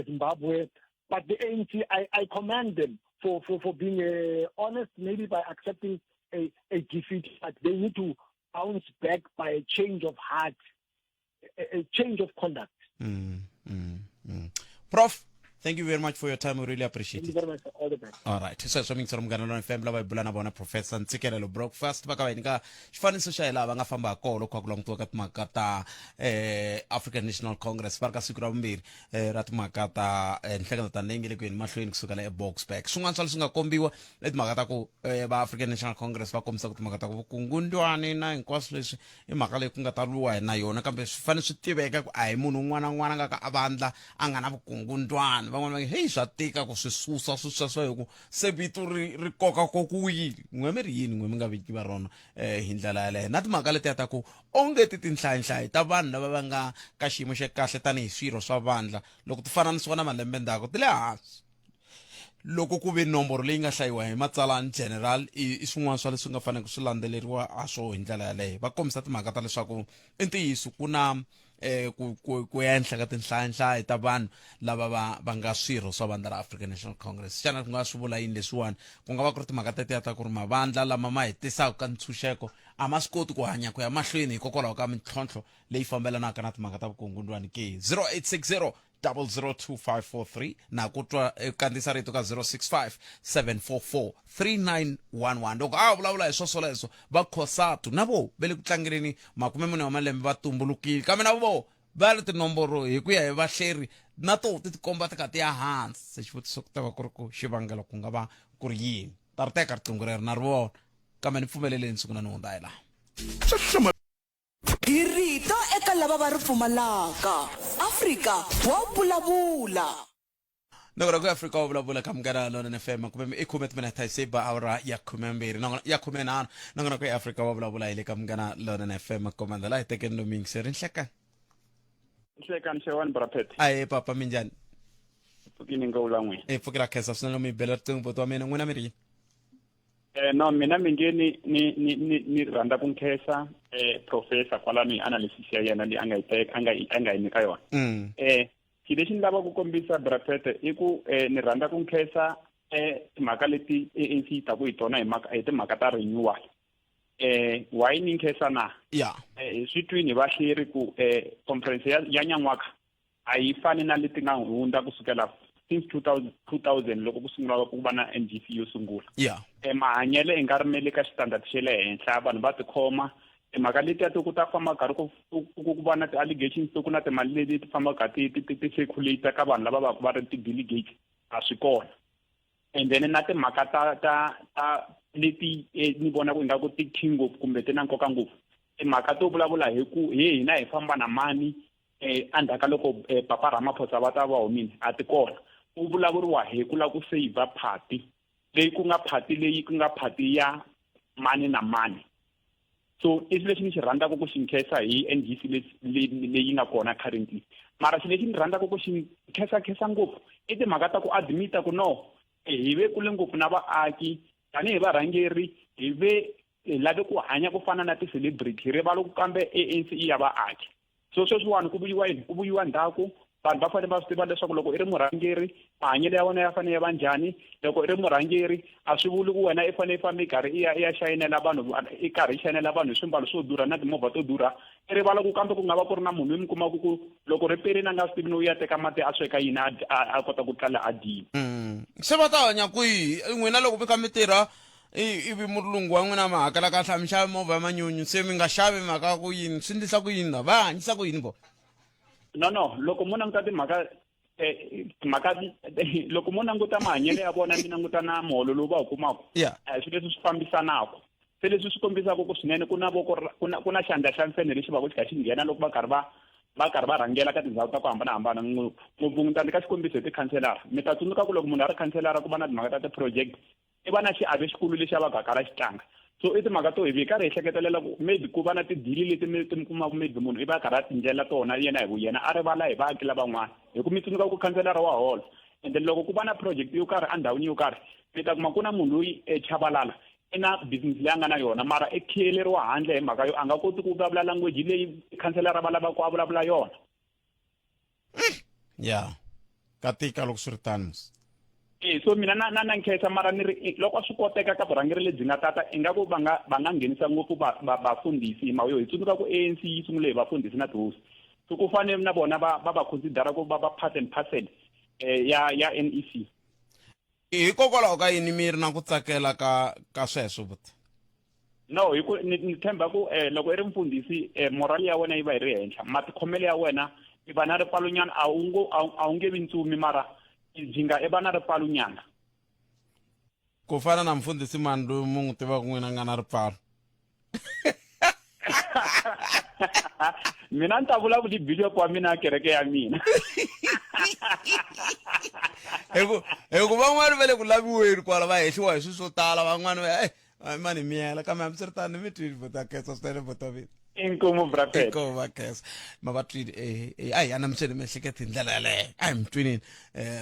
Zimbabwe. But the ANC, I commend them for being honest, maybe by accepting a defeat. But they need to bounce back by a change of heart, a change of conduct. Prof, thank you very much for your time. We really appreciate Thank it. you very much. All the best. All right, sweswo mingisero Munghana Lona FM, lava hi bula na vona Professor Ntsikelelo Breakfast, va ka va hi nyika xifaniso xa hi laha va nga famba ha kona loko kha ku langutiwa ka timhaka ta African National Congress, va ri ka siku ra vumbirhi ra timhaka ta nhlengeletano leyi nge le ku yeni mahlweni kusukela eBoksburg. Swin'wana swa leswi nga kombiwa i timhaka ta ku va African National Congress va kombisa ku timhaka ta ku vukungundwani na hinkwaswo leswi i mhaka leyi ku nga ta lwiwa na yona, kambe swi fanele swi tiveka ku a hi munhu un'wana na un'wana a nga ka a vandla a nga na vukungundwani. Van'wana va nge heyi, swa tika ku swi susa swi sweswo hi ku se vito ri koka kokiwile. N'we mi ri yini n'we mi nga viki va rona hi ndlela yaleyo, na timhaka letiya ta ku onge ti tinhlayinhlayi ta vanhu lava va nga ka xiyimo xa kahle tanihi swirho swa vandla loko ti fananisiwa na malembe ndzhaku ti le hansi, loko ku ve nomboro leyi nga hlayiwa hi matsalani general, i swin'wana swa leswi nga faneleke swi landzeleriwa a swo hi ndlela yaleyo. Va kombisa timhaka ta leswaku i ntiyiso ku na ku enhla ka tinhlayinhlayi ta vanhu lava va nga swirho swa vandla ra African National Congress. Xana ku nga swi vula yini leswiwani? Ku nga va ku ri timhaka tetiya ta ku ri mavandla lama ma hi tisaka ka ntshunxeko a ma swi koti ku hanya ku ya mahlweni hikokwalaho ka mintlhontlho leyi fambelanaka na timhaka ta vukungundwani ke? 0860 002543, na ku twa kandziyisa rito ka 065 744 3911. Loko a vulavula hi swoswoleswo, va Cosatu na vo ve le ku tlangeleni 40 wa malembe va tumbulukile, kambe na vo va ri tinomboro hi ku ya hi vahleri na to ti tikomba ti kha ti ya hansi. Se xivutiso ku ta va ku ri ku xivangelo ku nga va ku ri yini? Ta ri teka riqingho rero na ri vona, kambe ni pfumeleleni siku na ni hundza hi laha. Hi rito eka lava va ri pfumalaka. Afrika wa vulavula. Nokona ku Afrika wa vulavula ka Munghana Lonene FM, kumbe i 10 timinete hi se ba awara ya 12 nakona ya 15. Nokona ku Afrika wa vulavula hi le ka Munghana Lonene FM. Komanda la hi tekeni lomu yingiseri. Nhlekani. Nhlekani, xewani brapet. Aye papa, minjhani? Pfukini nga vula n'wina. I pfukela, khensa swinene lomu hi bela riqingho, buti wa mina. N'wina mi ri yini? No, mina mi nge ni rhandza ku nkhensa professor kwalano hi analysis ya yena leyi a nga yi teka, a nga yi nyika yona. Xilo lexi ni lava ku kombisa brapete i ku ni rhandza ku nkhensa timhaka leti ANC yi taku hi tona hi timhaka ta renewal. Why ni nkhensa na? Hi swi twini hi vahleri ku conference ya nyan'waka a yi fani na leti nga hundza kusukela since 2000, 2000 loko ku sungula ku va na NGC yo sungula. Mahanyelo i nga ri me le ka xitandard xa le henhla, vanhu va tikhoma. Timhaka letiya to ku ta famba karhi ku va na ti-allegations to ku na timali leti ti fambaka ti circulate ka vanhu lava va va ri ti-delegates, a swi kona. And then na timhaka ta leti ni vonaka ingaku ti key ngopfu kumbe ti na nkoka ngopfu, timhaka to vulavula hi ku hi hina hi famba na mani endzhaku ka loko papa Ramaphosa va ta va humile, a ti kona. Ku vulavuriwa hi ku lava ku save party leyi ku nga party leyi ku nga party ya mani na mani. So i xilo lexi ni xi rhandzaka ku xi nkhensa hi NGC leyi nga kona currently. Mara xilo lexi ni rhandzaka ku xi nkhensa ngopfu i timhaka ta ku admita ku no Hi ve kule ngopfu na vaaki tanihi varhangeri, hi ve hi lave ku hanya ku fana na ti-celebrity, hi rivala ku kambe ANC i ya vaaki. So sweswiwani ku vuyiwa yini? Ku vuyiwa ndzhaku. Vanhu va fanele va swi tiva leswaku loko i ri murhangeri, mahanyelo ya wena ya fanele ya va njhani. Loko i ri murhangeri, a swi vuli ku wena i fanele i famba i karhi i ya i ya xayinela vanhu, i karhi i xayinela vanhu hi swimbalo swo durha na timovha to durha. I rivala ku kambe ku nga va ku ri na munhu loyi mi kumaka ku loko ri perile a nga swi tivi no u ya teka mati a sweka yini a kota ku tlala a dyile. Se va ta hanya kwihi n'wina loko mi kha mi tirha ivi mulungu wa n'wina mi hakela kahle, a mi xavi movha ya manyunyu, se mi nga xavi mhaka ku yini, swi ndlisa ku yini la va hanyisa ku yini vo? No, no, loko mo languta timhaka timhaka loko mo languta mahanyelo ya vona, mi languta na muholo lowu va wu kumaka, a hi swilo leswi swi fambisanaka. Se leswi swi kombisaka ku swinene ku na voko ku na xandla xa mfenhe lexi va ku xi kha xi nghena loko va karhi va rhangela ka tindhawu ta ku hambanahambana. Ngopfu ni ta nyika xikombiso hi tikhanselara. Mi ta tsundzuka ku loko munhu a ri khanselara, ku va na timhaka ta ti-project, i va na xiave xikulu lexi a va ka kala xi tlanga. So i timhaka to hi vi karhi hi hleketelela ku maybe ku va na tidili leti mi ti mi kumaka, maybe munhu i va a karhi a tindlela tona yena hi vuyena, a rivala hi vaaki lavan'wana. Hi ku mi tsundzuka ku khanselara wa hola, and then loko ku va na project yo karhi endhawini yo karhi, mi ta kuma ku na munhu loyi echavalala i na business leyi a nga na yona, mara i khiyeleriwa handle hi mhaka yo a nga koti ku vulavula language leyi khanselara va lavaka ku a vulavula yona. Ya ka tika loko swi ri tano mos. E so mina na nkhensa, mara ni ri loko swi koteka ka vurhangeri lebyi nga tata, ingaku va nga nghenisa ngopfu vafundhisi hi mhaka yo hi tsundzuka ku ANC yi sungule hi vafundhisi na tihosi. So ku fanele na vona va considera ku va part and parcel ya NEC. Hikokwalaho ka yini mi ri na ku tsakela ka sweswo, buti? No, hi ku ni tshemba ku loko i ri mfundhisi, moral ya wena yi va yi ri henhla, matikhomelo ya wena i va na ripfalonyana. A wu nge vi ntsumi, mara byi nga i va na ripfalonyana. Ku fana na mfundhisi mani loyi mu n'wi tivaka n'wina nga na ripfalo? Mina ni ta vulavula hi bishop wa mina ya kereke ya mina. Hi ku van'wani va le ku laviweni kwala, va hehliwa hi swilo swo tala. Van'wani va mani miyela, kambe hambiswiritano mi twini vota khensa swinene, vota mina. Inkomu, brapet. Inkomu, va khensa ma va twini. A hi anamiseni miehleketo hi ndlela yaleyo, a hi mi twinini.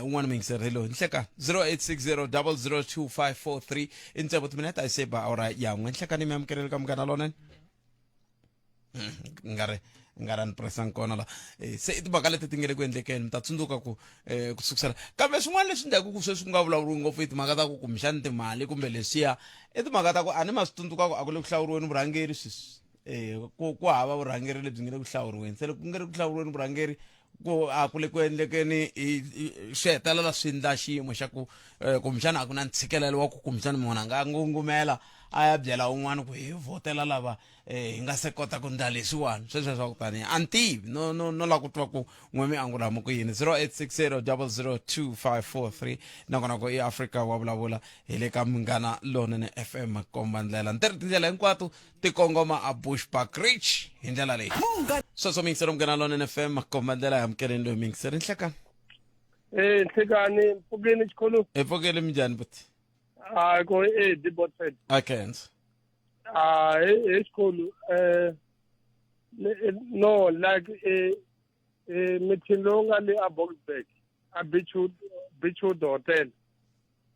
Un'wana muyingiseri loyi nhleka 0860 002543 i ntsevu timinete a yi se ba awara ya n'we. Nhlekani, mi amukeleli ka Munghana Lonene. Nga ri ni presang kona la. Se i timhaka leti ti nge le ku endlekeni. Mi ta tsundzuka ku ku sukusela kambe swin'wana leswi endlaku ku sweswi ku nga vulavuriwi ngopfu i timhaka ta ku kumbexani timali kumbe leswiya, i timhaka ta ku a ni ma swi tsundzuka ku a ku le ku hlawuriweni vurhangeri sweswi. Ku hava vurhangeri lebyi nge le ku hlawuriweni. Se loko ku nge le ku hlawuriweni vurhangeri, ku a ku le ku endlekeni, swi hetelela swi endla xiyimo xa ku kumbexana a ku na ntshikelelo wa ku kumbexana munhu a nga ngungumela a ya byela un'wana ku hi vhotela lava hi nga se kota ku ndla leswiwani sweswo swa ku tani. A ni tivi, no lava ku twa ku n'we mi angula ku yini. 0860 002543, nakona ku i Afrika wa vulavula hi le ka Munghana Lonene FM, komba ndlela ntirhi tindlela hinkwato ti kongoma a Bushbuckridge hi ndlela leyi. Sweswo miyingiseri, Munghana Lonene FM, komba ndlela. Hi amukeleni loyi miyingiseri. Nhlekani. Nhlekani, mpfukeni xikolo. Hi pfukeli, minjhani buti? Hayi ko e di botfed. A khensa. Ah, e xikolo no like meeting lowu nga le a Boksburg a Beachwood Hotel,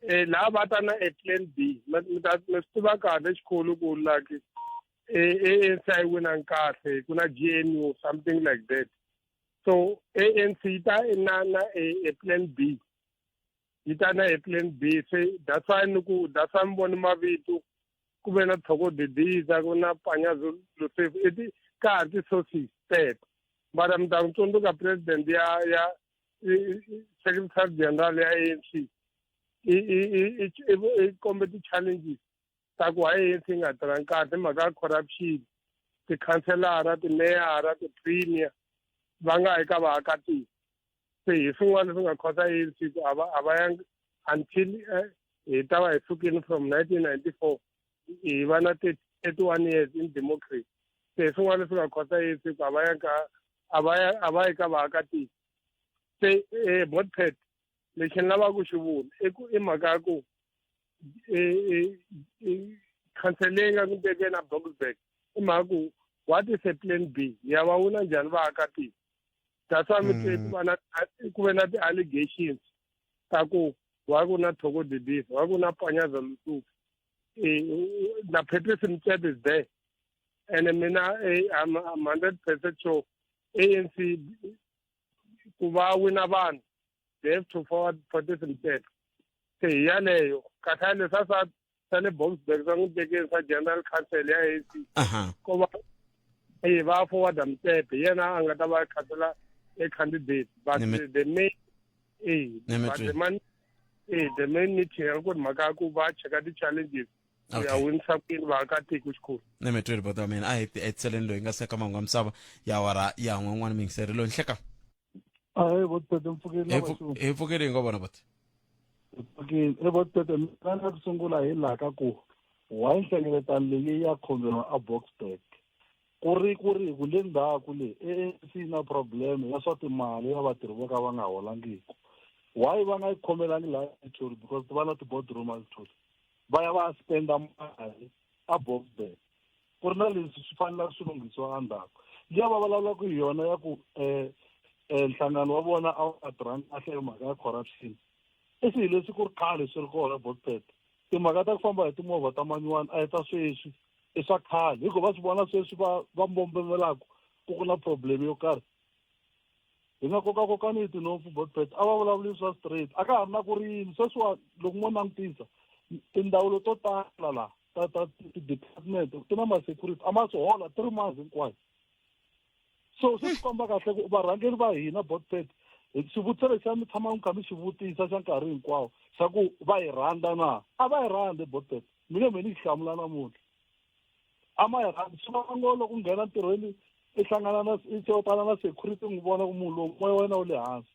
laha va ta na a plan B. Mi ta mi swi tiva kahle xikolo ku like ANC a yi winangi kahle, ku na GNU, something like that. So ANC yi ta na a plan B, yi ta na a plan B. Se that's why ni ku that's why mi voni mavito ku ve na Thoko Didiza, ku na Panyaza Lesufi, i ti ka ha ri ti-sources teto. Mara mi ta n'wi tsundzuka president ya secretary general ya ANC i kombe ti-challenges ta ku hayi ANC yi nga tirhangi kahle, mhaka ya corruption, tikhanselara, timeyara, ti-premier va nga yi ka vaakatiko. Se hi swin'wana leswi nga khosa ANC ku a va yangi until hi ta va hi sukile from 1994, hi va na 31 years in democracy. Se hi swin'wana leswi nga khosa ANC ku a va yangi ka a va yi ka vaakatiko. Se botpet lexi ni lavaka ku xi vula i ku i mhaka ya ku khansele leyi nga ku tekeni a Boksburg, i mhaka ku what is a plan B, ya va wuna njhani vaakatiko. That's why mi twe ku va na ku ve na ti-allegations ta ku Why ku na Thoko Didiza? Why ku na Panyaza Lesufi? Na Patrice Motsepe is there. And mina I'm 100% sure ANC ku va wina vanhu they have to forward Patrice Motsepe. Se hi yaleyo kahle leswi swa swa le Boksburg swa n'wi tekeni swa General Council ya ANC ko va va forward Motsepe yena a nga ta va khansela a candidate but the main but the man the main meeting a ku ri mhaka ya ku va cheka ti-challenges ku ya winisa kwini vaakatiko xikhulu. Ni mi tweli bota wa mina, a hi hetiseleni loyi nga seka mahungu ya misava ya awara ya n'wan'wana miyingiseri loyi nhleka. Ahee botete, mpfukeni. Hi pfukile, hi ngo vona bote. Hi pfukile e botete. Mina na ku sungula hi laha ka ku why nhlengeletano leyi ya khomeriwa a Boksburg ku ri ku ri ku le ndzhaku le ANC na problem ya swa timali ya vatirhi vo ka va nga holangiki, why va nga yi khomelangi laha Pretoria? Because va na ti-boardroom a Pretoria, va ya va ya spenda mali a Boksburg ku ri na leswi swi fanelaka swi lunghisiwa endzhaku. Liya va vulavulaka hi yona ya ku nhlangano wa vona a wu nga tirhangi kahle hi mhaka ya corruption, i swilo leswi ku ri khale swi ri kona Botpet. Timhaka ta ku famba hi timovha ta manyuwani a hi ta sweswi, i swa khale. Hi ku va swi vona sweswi va va mbombomelaka ku ku na problem yo karhi, hi nga kokakokani hi tinhompfu Botpet, a va vulavuli swa straight, a ka ha ri na ku ri yini. Sweswiwa loko mo langutisa tindzawulo to tala laha ta ta ti-department ti na ma-security a ma swi hola 3 months hinkwayo. So swi swi komba kahle ku varhangeri va hina Botpet, xivutiso lexi a mi tshama mi kha mi xi vutisa xa nkarhi hinkwawo xa ku va hi rhandza na a va hi rhandzi, Botpet, mi nge me ni xi hlamula namuntlha, a ma hi rhandzi. Swi vanga loko u nghena ntirhweni i hlangana na i tala na security, n'wi vona ku munhu lowu moya wa yena wu le hansi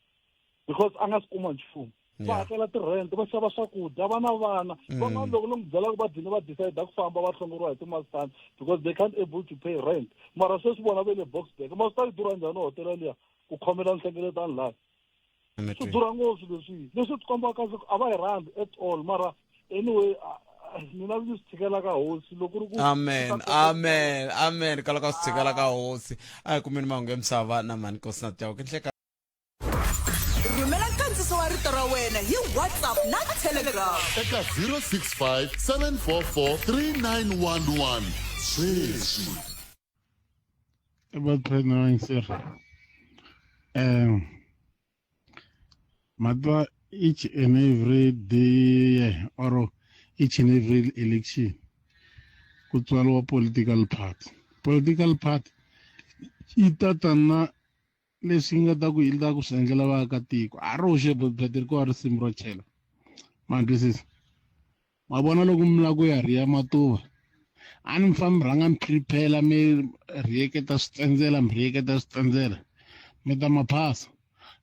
because a nga swi kuma nchumu. Va hakela ti-rent, va xava swakudya, va na vana. Van'wana loko lo n'wi byelaka va dlina va decide ku famba, va hlongoriwa hi timastani because they can't able to pay rent. Mara sweswi vona va le Boksburg, ma swi ta yi durha njhani hotela liya ku khomela nhlengeletano laya? Swi durha ngopfu. Leswi swi kombaka kahle ku a va yi rhandzi at all. Mara anyway, mina ndzi swi tshikela ka hosi loko ri ku Amen, amen, amen. Kala ka swi tshikela ka hosi. A hi kumeni mahungu ya misava na mhani Nkosi na Chauke. Nhleka. Rhumela nkandziso wa rito ra wena hi WhatsApp na Telegram eka 065 744 3911 sweswi. About president sir. Matwa each and every day or each and every election ku tswariwa political party. Political party yi tata na leswi nga ta ku yi ta ku swi endlela vaakatiko a roxe bobet ri ko risimu ro chela, ma twisisa? Ma vona loko mi lava ku ya rhiya matuva, a ni mi famba mi rhanga mi prepare, mi rhiyeketa switsendzela, mi rhiyeketa switsendzela, mi ta ma phasa.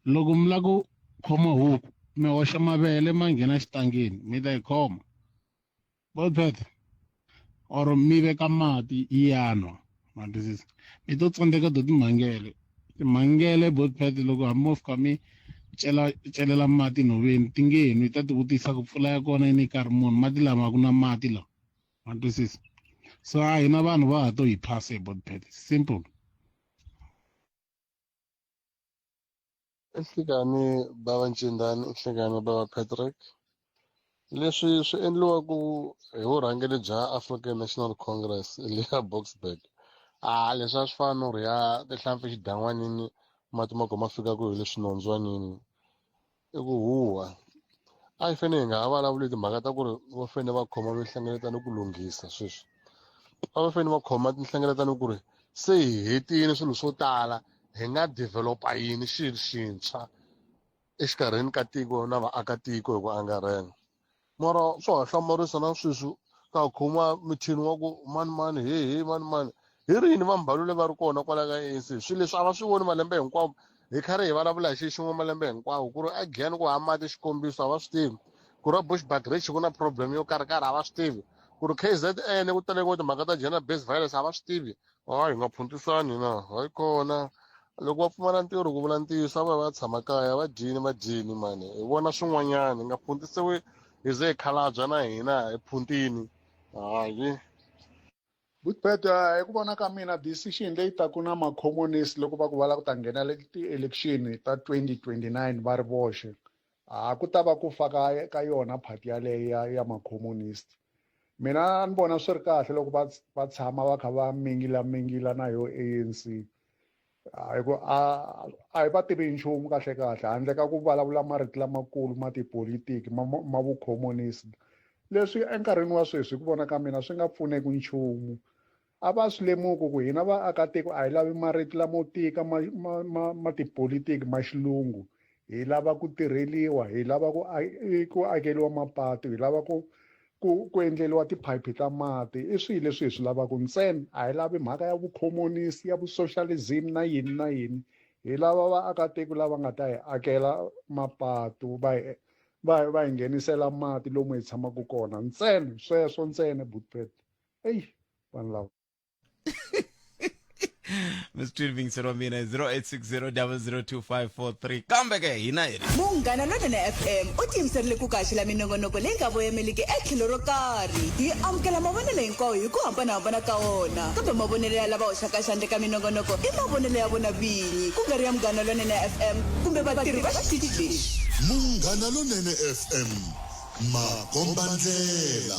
Loko mi lava ku khoma huku, mi hoxa mavele ma nghena xitangeni, mi ta yi khoma bobet, or mi veka mati yi ya nwa, ma twisisa? Mi to tsandzeka to timhangele timhangele botpet. Loko hambi mo fika mi cela celela mati nhoveni, ti nge nwi, ta ti vutisa ku pfula ya kona yi ni karhi munhu mati lama, a ku na mati lawa, ma twisisa? So a hina vanhu va ha to hi phasa hi botpet, simple. Nhlikani bava Ncindani, nhlikani bava Patrick. Leswi swi endliwaku hi vurhangeri bya African National Congress leya Boksburg, a leswi a swi fani no rhiya tihlampfi xidan'wanini, mati ma kona ma fikaku hi le swinondzwanini, i ku huhwa. A hi fanele hi nga ha vulavuli timhaka ta ku ri va fanele va khoma minhlengeletano ku lunghisa sweswi, a va fanele va khoma tinhlengeletano ku ri se hi hetile swilo swo tala, hi nga developa yini xilo xintshwa exikarhini ka tiko na vaakatiko hi ku angarhela. Mara swa ha hlamarisa na sweswi ka ha khomiwa mithini wa ku mani mani he he mani mani hi rini va Mbalule va ri kona kwala ka ANC. Swilo leswi a va swi voni malembe hinkwawo, hi karhi hi vulavula hi xilo xin'we malembe hinkwawo, ku ri a Giyani ku hava mati, xikombiso, a va swi tivi ku ri a Bushbuckridge ku na problem yo karhi karhi, a va swi tivi ku ri KZN ku tele ngopfu timhaka ta gender based violence, a va swi tivi. Hayi, hi nga phuntisani na hayi kona loko va pfumala ntirho, ku vula ntiyiso, a va va tshama kaya va dyini va dyini mani, hi vona swin'wanyana, hi nga phuntisiwi hi ze hi khalabya na hina hi phuntini, hayi. Butpet, hi ku vona ka mina decision leyi taku na macommunist loko va ku va lava ku ta nghenela ti-election ta 2029 va ri voxe. A ku ta va ku fa ka ka yona party yaleyo ya ya ma-communist. Mina ni vona swi ri kahle loko va va tshama va kha va mingila mingila na yo ANC. Hi ku a a hi va tivi nchumu kahle kahle handle ka ku vulavula marito lamakulu ma tipolitiki ma ma vukhomunisi leswi enkarhini wa sweswi hi ku vona ka mina swi nga pfuneki nchumu a va swi lemuki ku hina vaakatiko a hi lavi marito lamo tika ma ma ma ma tipolitiki ma xilungu hi lava ku tirheliwa hi lava ku ku akeriwa mapatu hi lava ku ku ku endleriwa tiphayiphi ta mati i swilo leswi hi swi lavaka ntsena a hi lavi mhaka ya vukhomunisi ya vusocialism na yini na yini hi lava vaakatiko lava nga ta hi akela mapatu va hi va va hi nghenisela mati lomu hi tshamaka kona ntsena sweswo ntsena butpet eyi vanhu lava mi swi twile vingiselo wa mina 0860002543 kambe ke hina hi ri Munghana Lonene FM u tiyimiserile ku kaxela minongonoko leyi nga voyameliki etlhelo ro karhi. Hi amukela mavonelo hinkwawo hi ku hambanahambana ka wona, kambe mavonelo ya lava hoxaka xandla eka minongonoko i mavonelo ya vona vinyi, ku nga ri ya Munghana Lonene FM kumbe vatirhi va xitichi lexi. Munghana Lonene FM, makombandlela.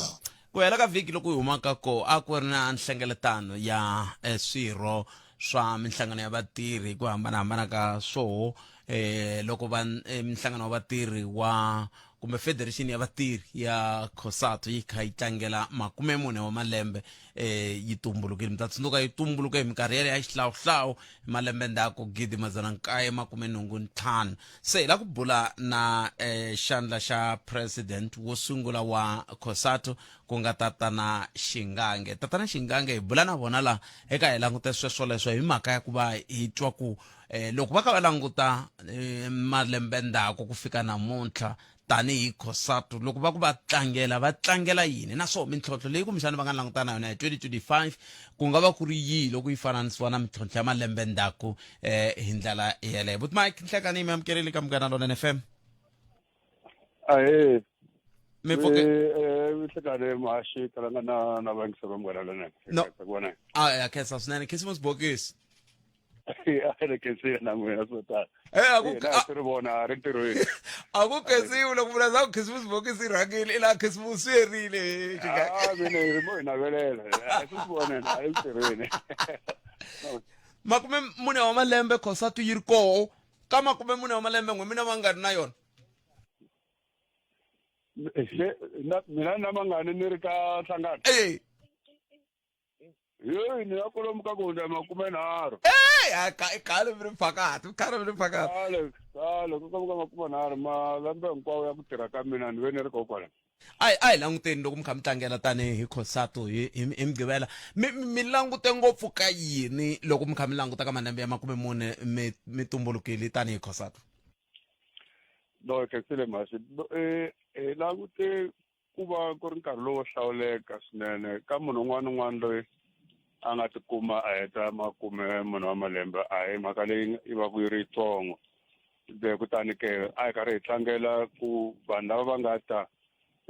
Ku hela ka vhiki loku hi humaka ko a ku ri na nhlengeletano ya eh, swirho swa minhlangano ya vatirhi hi ku hambanahambana ka swoho eh, loko va eh, minhlangano wa vatirhi wa kumbe federation ya vatirhi ya COSATU yi kha yi tlangela 40 wa malembe eh, yi tumbulukile mi ta tsundzuka yi tumbuluke hi minkarhi yale ya xihlawuhlawu hi malembe ndzhaku 1985 Se hi la ku bula na eh, xandla xa president wo sungula wa COSATU ku nga Tatana Xingange. Tatana Xingange hi bula na vona la eka hi langute sweswo leswo hi mhaka ya ku va hi twa ku eh, loko va kha va languta eh, malembe ndzhaku ku fika namuntlha tanihi COSATU loko va ku va tlangela va tlangela yini naswona mintlhontlho leyi kumbexana va nga langutana na yona hi 2025 ku nga va ku ri yihi loko yi fananisiwa na mintlhontlho ya malembe ndzhaku eh hi ndlela yeleyo but mike nhlekani mi amukerile ka munghana lonene fm ahee mi pfuke nhlekani muhaxi kalanga na na vayingiseri va munghana lonene No. a ya khensa swinene khisimusi bokisi a ri khensiwe na n'wina swo tala Eh, a ku- Hina swi ri vona ri ntirhweni a ku khensiwi loko vula swa ku khisimusi bokisi yi rhangile i laha khisimusi swi herile Ah, mina hi ri mo hi navelela a swi swi vona a ri ntirhweni 40 wa malembe COSATU yi ri koho ka 40 wa malembe n'we mina va nga ri na yona Se, na- mina na mangani ni ri ka nhlangano Eh. Heyi ni ya kwalomu ka ku hundza 30. Ey, a ka i khale mi ri phakathi, khale mi ri phakathi. Khale, khale ku kwalomu ka 30 malembe hinkwawo ya ku tirha ka mina ni ve ni ri kona kwala. A hi a hi languteni loko mi kha mi tlangela tanihi COSATU hi hi hi Mugqivela. Mi mi langute ngopfu ka yini loko mi kha mi languta ka malembe ya 40 mi mi tumbulukile tanihi COSATU? No, hi khensile mhasi. Hi langute ku va ku ri nkarhi lowo hlawuleka swinene ka munhu un'wana na un'wana loyi a nga tikuma a heta 40 wa malembe a hi mhaka leyi yi va ku yi ri yitsongo se kutani ke a hi karhi hi tlangela ku vanhu lava va nga ta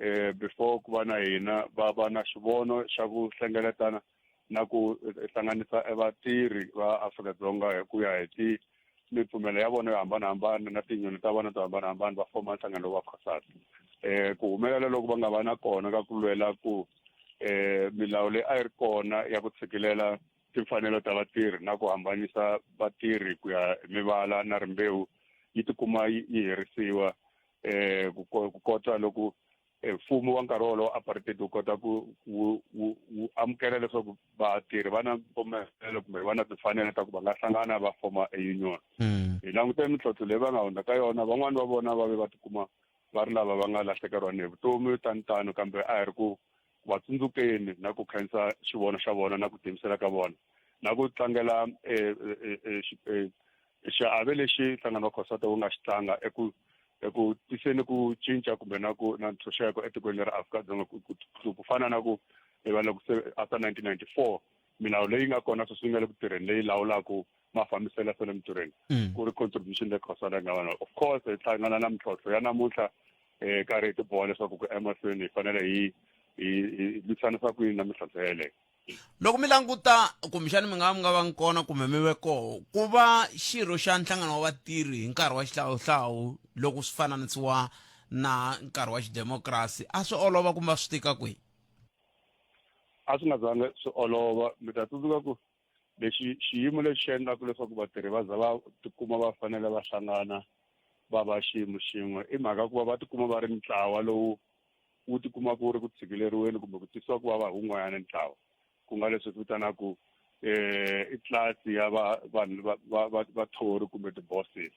um before ku va na hina va va na xivono xa ku hlengeletana na ku hlanganisa vatirhi va Afrika-Dzonga hi ku ya hi ti mipfumelo ya vona yo hambanahambana na tinyoni ta vona to hambanahambana va foma nhlangano lowu wa COSATU eh ku humelela loko va nga va na kona ka ku lwela ku eh milawu leyi a yi ri kona ya ku tshikilela timfanelo ta vatirhi na ku hambanisa vatirhi ku ya hi mivala na rimbewu yi tikuma yi herisiwa eh ku kota loko eh, mfumo wa nkarhi wolowo apartheid wu kota ku wu wu wu amukela leswaku vatirhi va na mpfumelelo kumbe va na timfanelo ta ku va nga hlangana va foma e union hi langute mintlhontlho leyi va nga hundza ka yona van'wani va vona va ve va tikuma va ri lava va nga lahlekeriwa ni hi vutomi tani tano kambe a hi ri ku va tsundzukeni na ku khensa xivono xa vona na ku tiyimisela ka vona na ku tlangela eh, eh, eh, xiave lexi nhlangano wa COSATU wu nga xi tlanga eku eku tiseni ku cinca kumbe na ku na ntshunxeko etikweni leri Afrika-Dzonga ku ku ku fana na ku va loko se after 1994 milawu leyi nga kona sweswi yi nga le ku tirheni leyi lawulaka mafambiselo ya swa le mintirhweni ku ri contribution leyi COSATU yi nga va na of course hi hlangana na mintlhontlho ya namuntlha um karhi hi tiboha leswaku ku emahlweni hi fanele hi hi hi lwisanisa ku yini na mintlhontlho yeleyo Loko mi languta kumbexana mi nga va mi nga va ngi kona kumbe mi ve koho ku va xirho xa nhlangano wa vatirhi hi nkarhi wa xihlawuhlawu loko swi fananisiwa na nkarhi wa xidemokirasi a swi olova kumbe a swi tika kwihi a swi nga zanga swi olova mi ta tsundzuka ku lexi xiyimo lexi xi endlaka leswaku vatirhi va za va tikuma va fanele va hlangana va va xiyimo xin'we i mhaka ku va va tikuma va ri ntlawa lowu wu tikumaka wu ri ku tshikileriweni kumbe ku tisiwa ku vava hi wun'wanyana ntlawa ku nga leswi vitanaku um i tlilasi ya va vanhu va va va vathori kumbe ti-bosses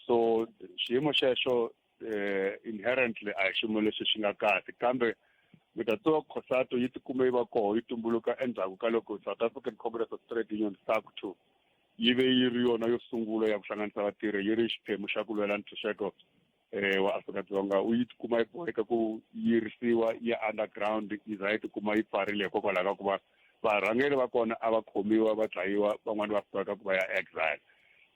so xiyimo xexo um inherently a hi xiyimo lexi xi nga kahle kambe mi ta tiva Cosatu yi tikume yi va koho yi tumbuluka endzhaku ka loko South African Congress of Trade Union SACTU yi ve yi ri yona yo sungula ya ku hlanganisa vatirhi yi ri xiphemu xa ku lwela ntshunxeko eh wa Afrika-Dzonga u yi tikuma yi boheka ku yirisiwa ya underground yi za yi tikuma yi pfarile hikokwalaho ka ku va varhangeri va kona a va khomiwa va dlayiwa van'wani va boheka ku va ya exile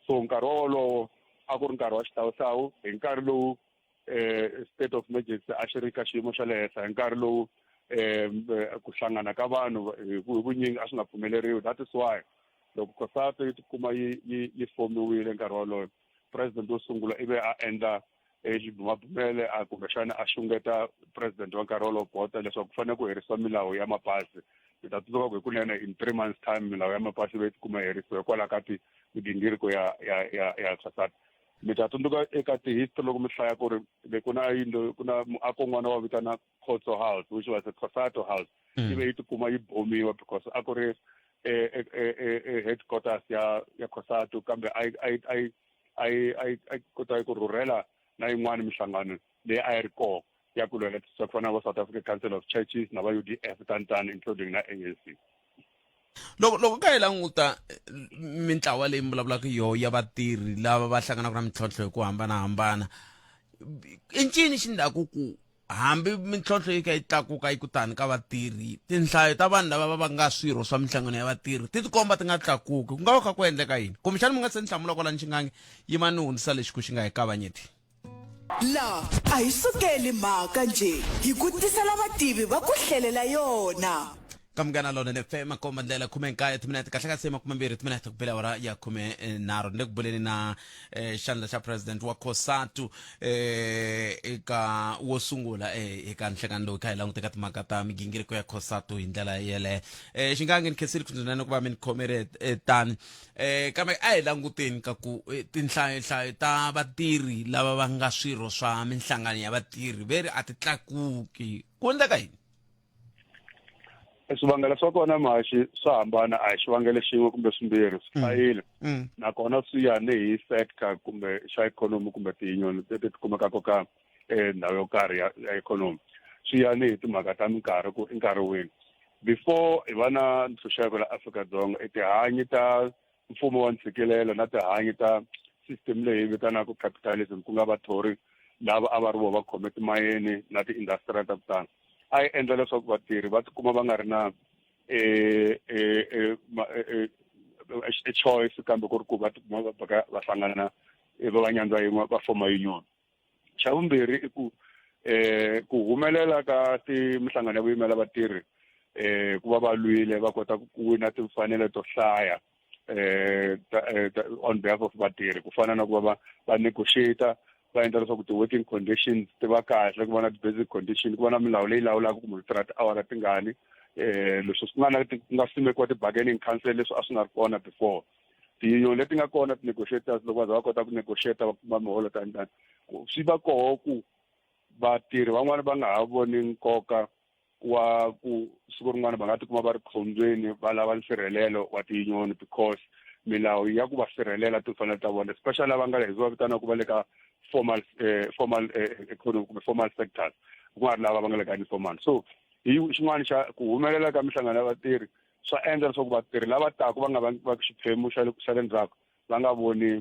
so nkarhi wolowo a ku ri nkarhi wa xitawutawu hi nkarhi lowu eh state of emergency a xi ri ka xiyimo xa le henhla hi nkarhi lowu um ku hlangana ka vanhu hi vunyingi a swi nga pfumeleriwi that is why loko COSATU yi tikuma yi yi yi fomiwile nkarhi wolowo president wo sungula ivi a endla xibumabumele a kumbexana a xungeta president wa nkarhi wolowo Botha leswaku ku fanele ku herisiwa milawu ya mapasi mi ta tsundzuka ku hikunene in 3 months time milawu ya mapasi va yi tikuma yi herisiwa hikwalaho ka ti migingiriko ya ya ya ya COSATU mi ta tsundzuka eka ti-history loko mi hlaya ku ri le ku na yindlu ku na muako wun'wana wa vitana Khotso House which was a COSATU house ivi yi tikuma yi bomiwa because a ku ri headquarters ya ya COSATU kambe a yi a yi a yi a yi a yi a yi kota ku rhurhela na yin'wana minhlangano leyi a yi ri kona ya ku lwela ku fana na va South African Council of Churches na va U_D_F tani tani including na A_N_C. Loko loko ka hi languta mintlawa leyi mi vulavulaka yoho ya vatirhi lava va hlanganaka na mintlhontlho hi ku hambanahambana i ncini xi ndlaku ku hambi mintlhontlho yi kha yi tlakuka yi kutani ka vatirhi tinhlayo ta vanhu lava va va nga swirho swa minhlangano ya vatirhi ti tikomba ti nga tlakuki ku nga va kha ku endleka yini kumbexana mi nga se ni hlamula kwalani xi ngange yima ni hundzisa lexi ku xi nga hi kavanyeti La a hi sukeli mhaka njhe hi ku tisela vativi va ku hlelela yona. Ka Munghana Lonene FM makomba ndlela 19 timinete kahle kahle 20 timinete ku bela awara ya 13 ni le ku buleni na eh, xandla xa president wa COSATU eh, eka wo sungula eh, eka nhlekani lowu kha hi langute ka timhaka ta migingiriko ya COSATU hi ndlela yeleyo eh, xingange ni khensile swinene ku va mi ni khomele eh, tani eh, kambe a hi languteni ka ku eh, tinhlayohlayo ta vatirhi lava va nga swirho swa minhlangano ya vatirhi ve ri a ti tlakuki ku endleka yini Swivangelo swa kona mhaxi swa hambana a hi xivangelo xin'we kumbe swimbirhi swi hlayile nakona swi ya ni hi sector kumbe xa ikhonomi kumbe tiyunyoni leti ti kumekaka ka ndhawu yo karhi ya ya ikhonomi swi ya ni hi timhaka ta minkarhi ku i nkarhi wihi before hi va na ntshunxeko la Afrika-Dzonga i tihanyi ta mfumo wa ntshikelelo na tihanyi ta system leyi vitanaka capitalism ku nga vathori lava a va ri vo va khome timayini na ti-industrial ta ku tala a yi endla leswaku vatirhi va tikuma va nga ri na e choice kambe ku ri ku va tikuma va va hlangana va va nyandza yin'we va foma union Xa vumbirhi i ku ku humelela ka ti minhlangano ya vuyimela vatirhi ku va va lwile va kota ku wina timfanelo to hlaya on behalf of vatirhi ku fana na ku va va va negotiate va endla leswaku ti-working conditions ti va kahle ku va na ti-basic condition ku va na milawu leyi lawulaka ku munhu tirha tiawara tingani leswi swi nga na ku nga simekiwa ti-bargaining council leswi a swi nga ri kona before tiyunion leti nga kona ti-negotiators loko va za va kota ku negotiate va kuma miholo tani tani swi va koho ku vatirhi van'wani va nga ha voni nkoka wa ku siku rin'wana va nga tikuma va ri khombyeni va lava nsirhelelo wa tiyunion because milawu ya ku va sirhelela timfanelo ta vona especially lava nga hi va vitanaka va le ka formal formal economy kumbe formal sectors ku nga ri lava va nga le ka informal so hi xin'wana xa ku humelela ka minhlangano ya vatirhi swa endla leswaku vatirhi lava taka va nga va va xiphemu xa le xa le ndzhaku va nga voni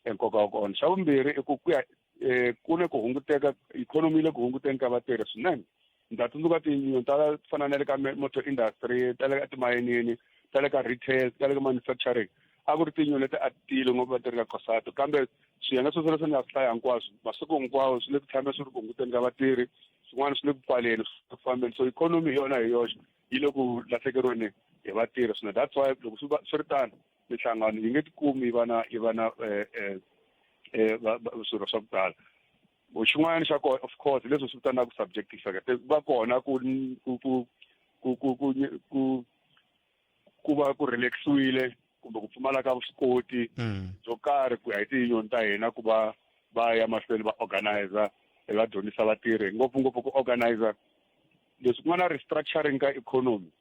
nkoka wa kona xa vumbirhi i ku ku ya ku le ku hunguteka ikhonomi yi le ku hunguteni ka vatirhi swinene ndza tsundzuka tiyunion ta fana na le ka motor industry ta le ka timayinini ta le ka retail ta le ka manufacturing a ku ri tiyunion leti a ti tiyile ngopfu vatirhi ka COSATU kambe swiyenge sweswo leswi ni nga swi hlaya hinkwaswo masiku hinkwawo swi le ku tshame swi ri ku hunguteni ka vatirhi swin'wana swi le ku pfaleni swi ku fambeni so ikhonomi hi yona hi yoxe yi le ku lahlekeriweni hi vatirhi swinene that's why loko swi swi ri tano minhlangano yi nge tikumi yi va na yi va na swirho swa ku tala. Xin'wana xa kona, of course, leswi swi vitanaka subjective factor, va kona ku ku ku ku ku ku ku ku va ku relaxiwile kumbe ku pfumala ka vuswikoti byo karhi ku ya hi tiyunion ta hina ku va va ya mahlweni va organizer, va dyondzisa vatirhi, ngopfungopfu ku organizer leswi ku nga na restructuring ka economy,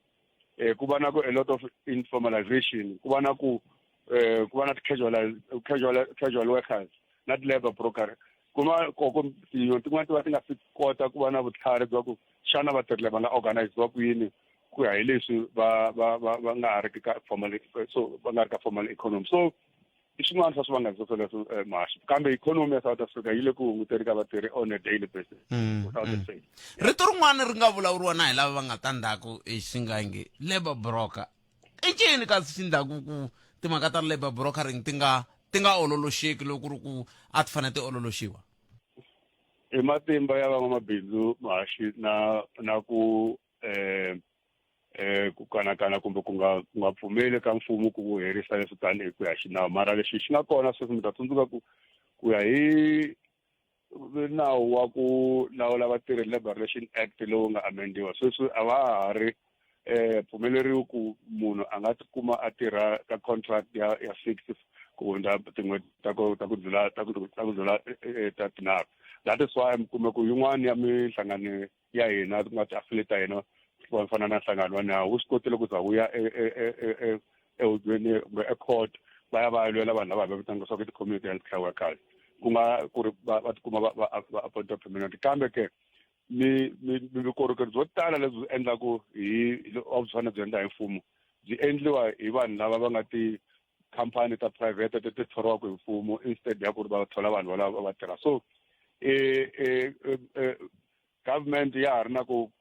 ku va na ku a lot of informalization, ku va na ku ku va na ti-casual casual casual workers na ti-labor broker. Ku va koko tiyunion tin'wana ti va ti nga fi kota ku va na vutlhari bya ku xana vatirhi lava nga organiziwa ku yini ku ya hi leswi va va va va nga ha ri ki ka formal, so va nga ri ka formal economy. So i swin'wana swa swivangelo swoleswo, Mashi, kambe ikhonomi ya South Africa yi le ku hunguteni ka vatirhi on a daily basis without a say. Rito rin'wana ri nga vulavuriwa na hi lava va nga ta ndzhaku i xingange labor broker. I ncini kasi xi ndlaku ku timhaka ta labor brokering ti nga ololoxeki loko ku ri ku a ti fanele ti ololoxiwa? I matimba ya van'wamabindzu, Mahaxi, na ku ku kanakana kumbe ku nga pfumeli ka mfumo ku herisa leswi tanihi ku ya xinawu. Mara lexi xi nga kona sweswi, mi ta tsundzuka ku ya hi nawu wa ku lawula vatirhi, Labour Relation Act lowu nga amendiwa sweswi, a va ha ri pfumeleriwi ku munhu a nga tikuma a tirha ka contract ya fixed ku hundza tin'hweti ta ku dlula ta ku dlula ta 3. That is why mi kume ku yin'wana ya minhlangano ya hina, ku nga ti-affiliate ta hina, ku fana na nhlangano wa nawu, wu swi kotile ku za wu ya ehubyeni kumbe ecourt, va ya va ya lwela vanhu lava hi va vitanaka leswaku i ti-community health care workers, ku nga ku ri va tikuma va appointiwa permanent. Kambe ke mi vukorhokeri byo tala lebyi endlaku hi a byi fanele byi endla hi mfumo byi endliwa hi vanhu lava va nga tikhampani ta private leti thoriwaka hi mfumo instead ya ku ri va thola vanhu valava va tirha. So government ya ha ri na ku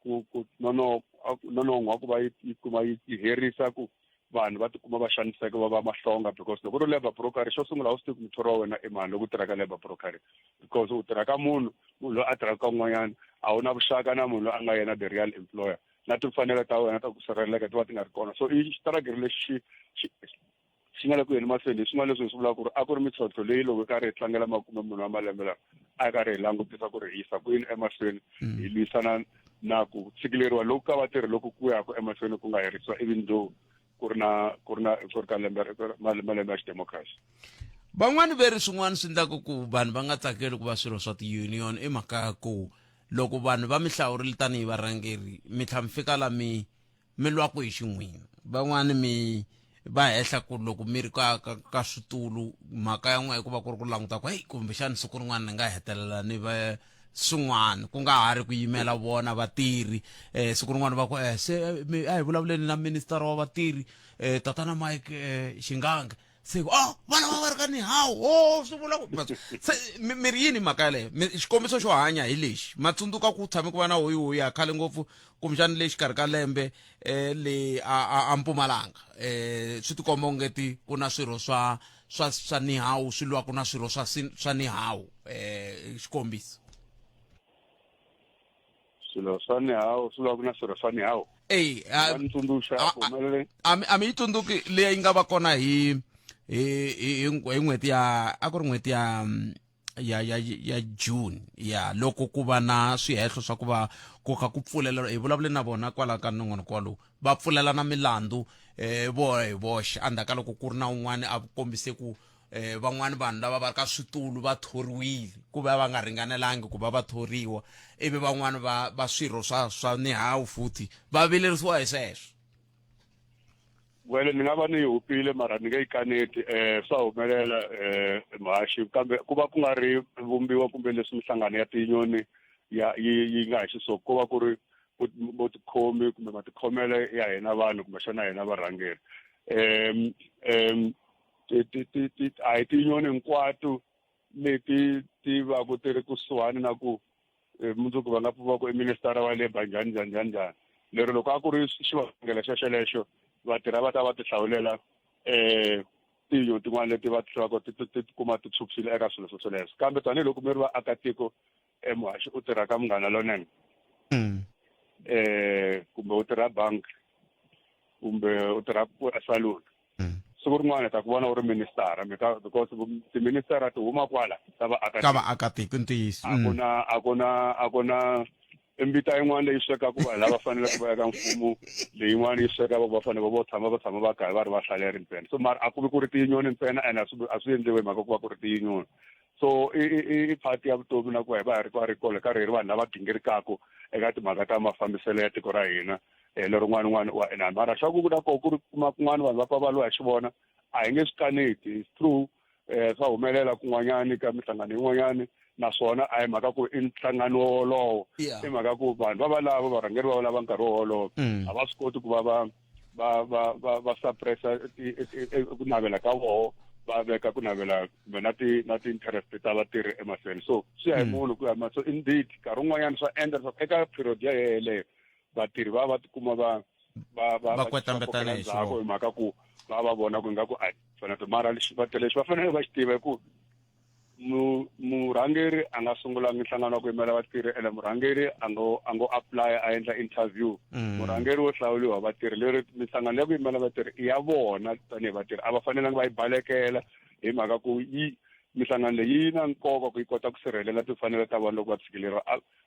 nonon'hwa ku va yi kuma yi herisa ku vanhu va tikuma va xaniseka, va va mahlonga, because loko u ri labour broker, xo sungula a wu swi tivi ku muthori wa wena i mani loko u tirha ka labour broker, because u tirha ka munhu loyi a tirhaka ka un'wanyana, a wu na vuxaka na munhu loyi a nga yena the real employer, na timfanelo ta wena ta ku sirheleleka ti va ti nga ri kona. So i xitaragiri lexi xi nga le ku yeni mahlweni. Hi swin'wana leswi hi swi vulaka ku ri a ku ri mintlhontlho leyi loko hi karhi hi tlangela 40 wa malembe lawa, a hi karhi hi langutisa ku ri hi yisa kwini emahlweni, hi lwisana na ku tshikileriwa loku ka vatirhi loku ku yaku emahlweni ku nga herisiwa, even though ku ri na ku ri ka lembe malembe ya xidemokirasi. Van'wani ve ri swin'wana swi endlaka ku vanhu va nga tsakeli ku va swirho swa ti-union i mhaka ya ku loko vanhu va mi hlawurile tanihi varhangeri, mi tlha mi fika la mi lwaku hi xin'wina. Van'wani mi va hehla ku loko mi ri ka switulu, mhaka ya n'we ku va ku ri ku languta ku heyi, kumbexani siku rin'wana ni nga hetelela ni va swin'wana, ku nga ha ri ku yimela vona vatirhi. Siku rin'wana va ku se a hi vulavuleni na minister wa vatirhi, tatana Mike Xingange, se oh, vana va va ri ka ni hawu o swi vula ku se mi ri yini mhaka yaleyo? Xikombiso xo hanya hi lexi, ma tsundzuka ku tshame ku va na hoyihoyi ya khale ngopfu, kumbexani le xikarhi ka lembe, le a Mpumalanga, swi tikomba ongeti ku na swirho swa nihawu swi lwaka na swirho swa nihawu, xikombiso. Swilo swa nihawu swi lwaka na swirho swa nihawu? Ey. Va ni tsundzuxa ku humelele. A mi yi tsundzuki leyi nga va kona hi n'hweti ya, a ku ri n'hweti ya June, ya loko ku va na swihehlo swa ku va ku kha ku pfulela, hi vulavule na vona kwala ka nongonoko walowu, va pfulelana milandzu vo hi voxe, endzhaku ka loko ku ri na un'wana a kombise ku van'wani vanhu lava va ri ka switulu va thoriwile ku va va nga ringanelangi ku va va thoriwa, ivi van'wani va swirho swa nihawu futhi va vilerisiwa hi sweswo. Wele, ni nga va ni yi hupile, mara ni nge yi kaneti. Swa humelela, Mhaxi, kambe ku va ku nga ri vumbiwa kumbe leswi minhlangano ya tinyoni ya yi nga hi xiswona, ko va ku ri votikhomi kumbe matikhomelo ya hina vanhu, kumbexana hina varhangeri. um um ti ti ti ti a hi tinyoni hinkwato leti ti va ku ti ri kusuhani na ku mundzuku va nga pfuva ku i ministara wa labour, njhani njhani njhani njhani. Lero loko a ku ri xivangelo xa xelexo, vatirhi a va ta va ti hlawulela tinyo tin'wana leti va ti hlawulaka, ti kuma ti tshukisile eka swilo swo swoleswo. Kambe tanihiloko mi ri vaakatiko, emuhaxi u tirha ka Munghana Lonene, kumbe u tirha bank, kumbe u tirha salon. Siku rin'wana hi ta ku vona u ri ministara because tiministara ti huma kwala ta vaakatiko. Ka vaakatiko i ntiyiso. A ku na a ku na a ku na i mbita yin'wana leyi swekaka vanhu lava faneleke va ya ka mfumo leyin'wana yi sweka va fanele vo tshama va tshama va karhi va ri vahlaleri ntsena so mara a ku vi ku ri tiyinyoni ntsena and a swi a swi endliwi hi mhaka ku va ku ri tiyinyoni so i i i part ya vutomi na ku va hi va hi ri va ri kona karhi hi ri vanhu lava gingirikaka eka timhaka ta mafambiselo ya tiko ra hina um lerin'wana un'wana wa inani mara xa ku na koho ku ri kuma kun'wana vanhu va pfa va lwa hi xivona a hi nge swi kaneti it's true um swa humelela kun'wanyani ka minhlangano yin'wanyani naswona a hi mhaka ku i nhlangano wolowo i mhaka ku vanhu va valavo varhangeri va valava nkarhi wolowo a va swi koti ku va va va va va va suppressa ku navela ka voho va veka ku navela kumbe na ti na ti-interest ta vatirhi emahlweni so swi ya hi munhu ku ya ma so indeed nkarhi wun'wanyana swa endla leswaku eka period ya yeleyo vatirhi va va tikuma va va va Va kwetlembetana hi ndzhaku xivona. hi mhaka ku va va vona ku ingaku a fanele mara lexi vatirhi lexi va fanele va xi tiva i ku mu murhangeri a nga sungulanga nhlangano wa ku yimela vatirhi ene murhangeri a ngo a ngo apply a endla interview murhangeri wo hlawuriwa vatirhi leri minhlangano ya ku yimela vatirhi i ya vona tanihi vatirhi a va fanelanga va yi balekela hi mhaka ku yi minhlangano leyi yi na nkoka ku yi kota ku sirhelela timfanelo ta vona loko va tshikileriwa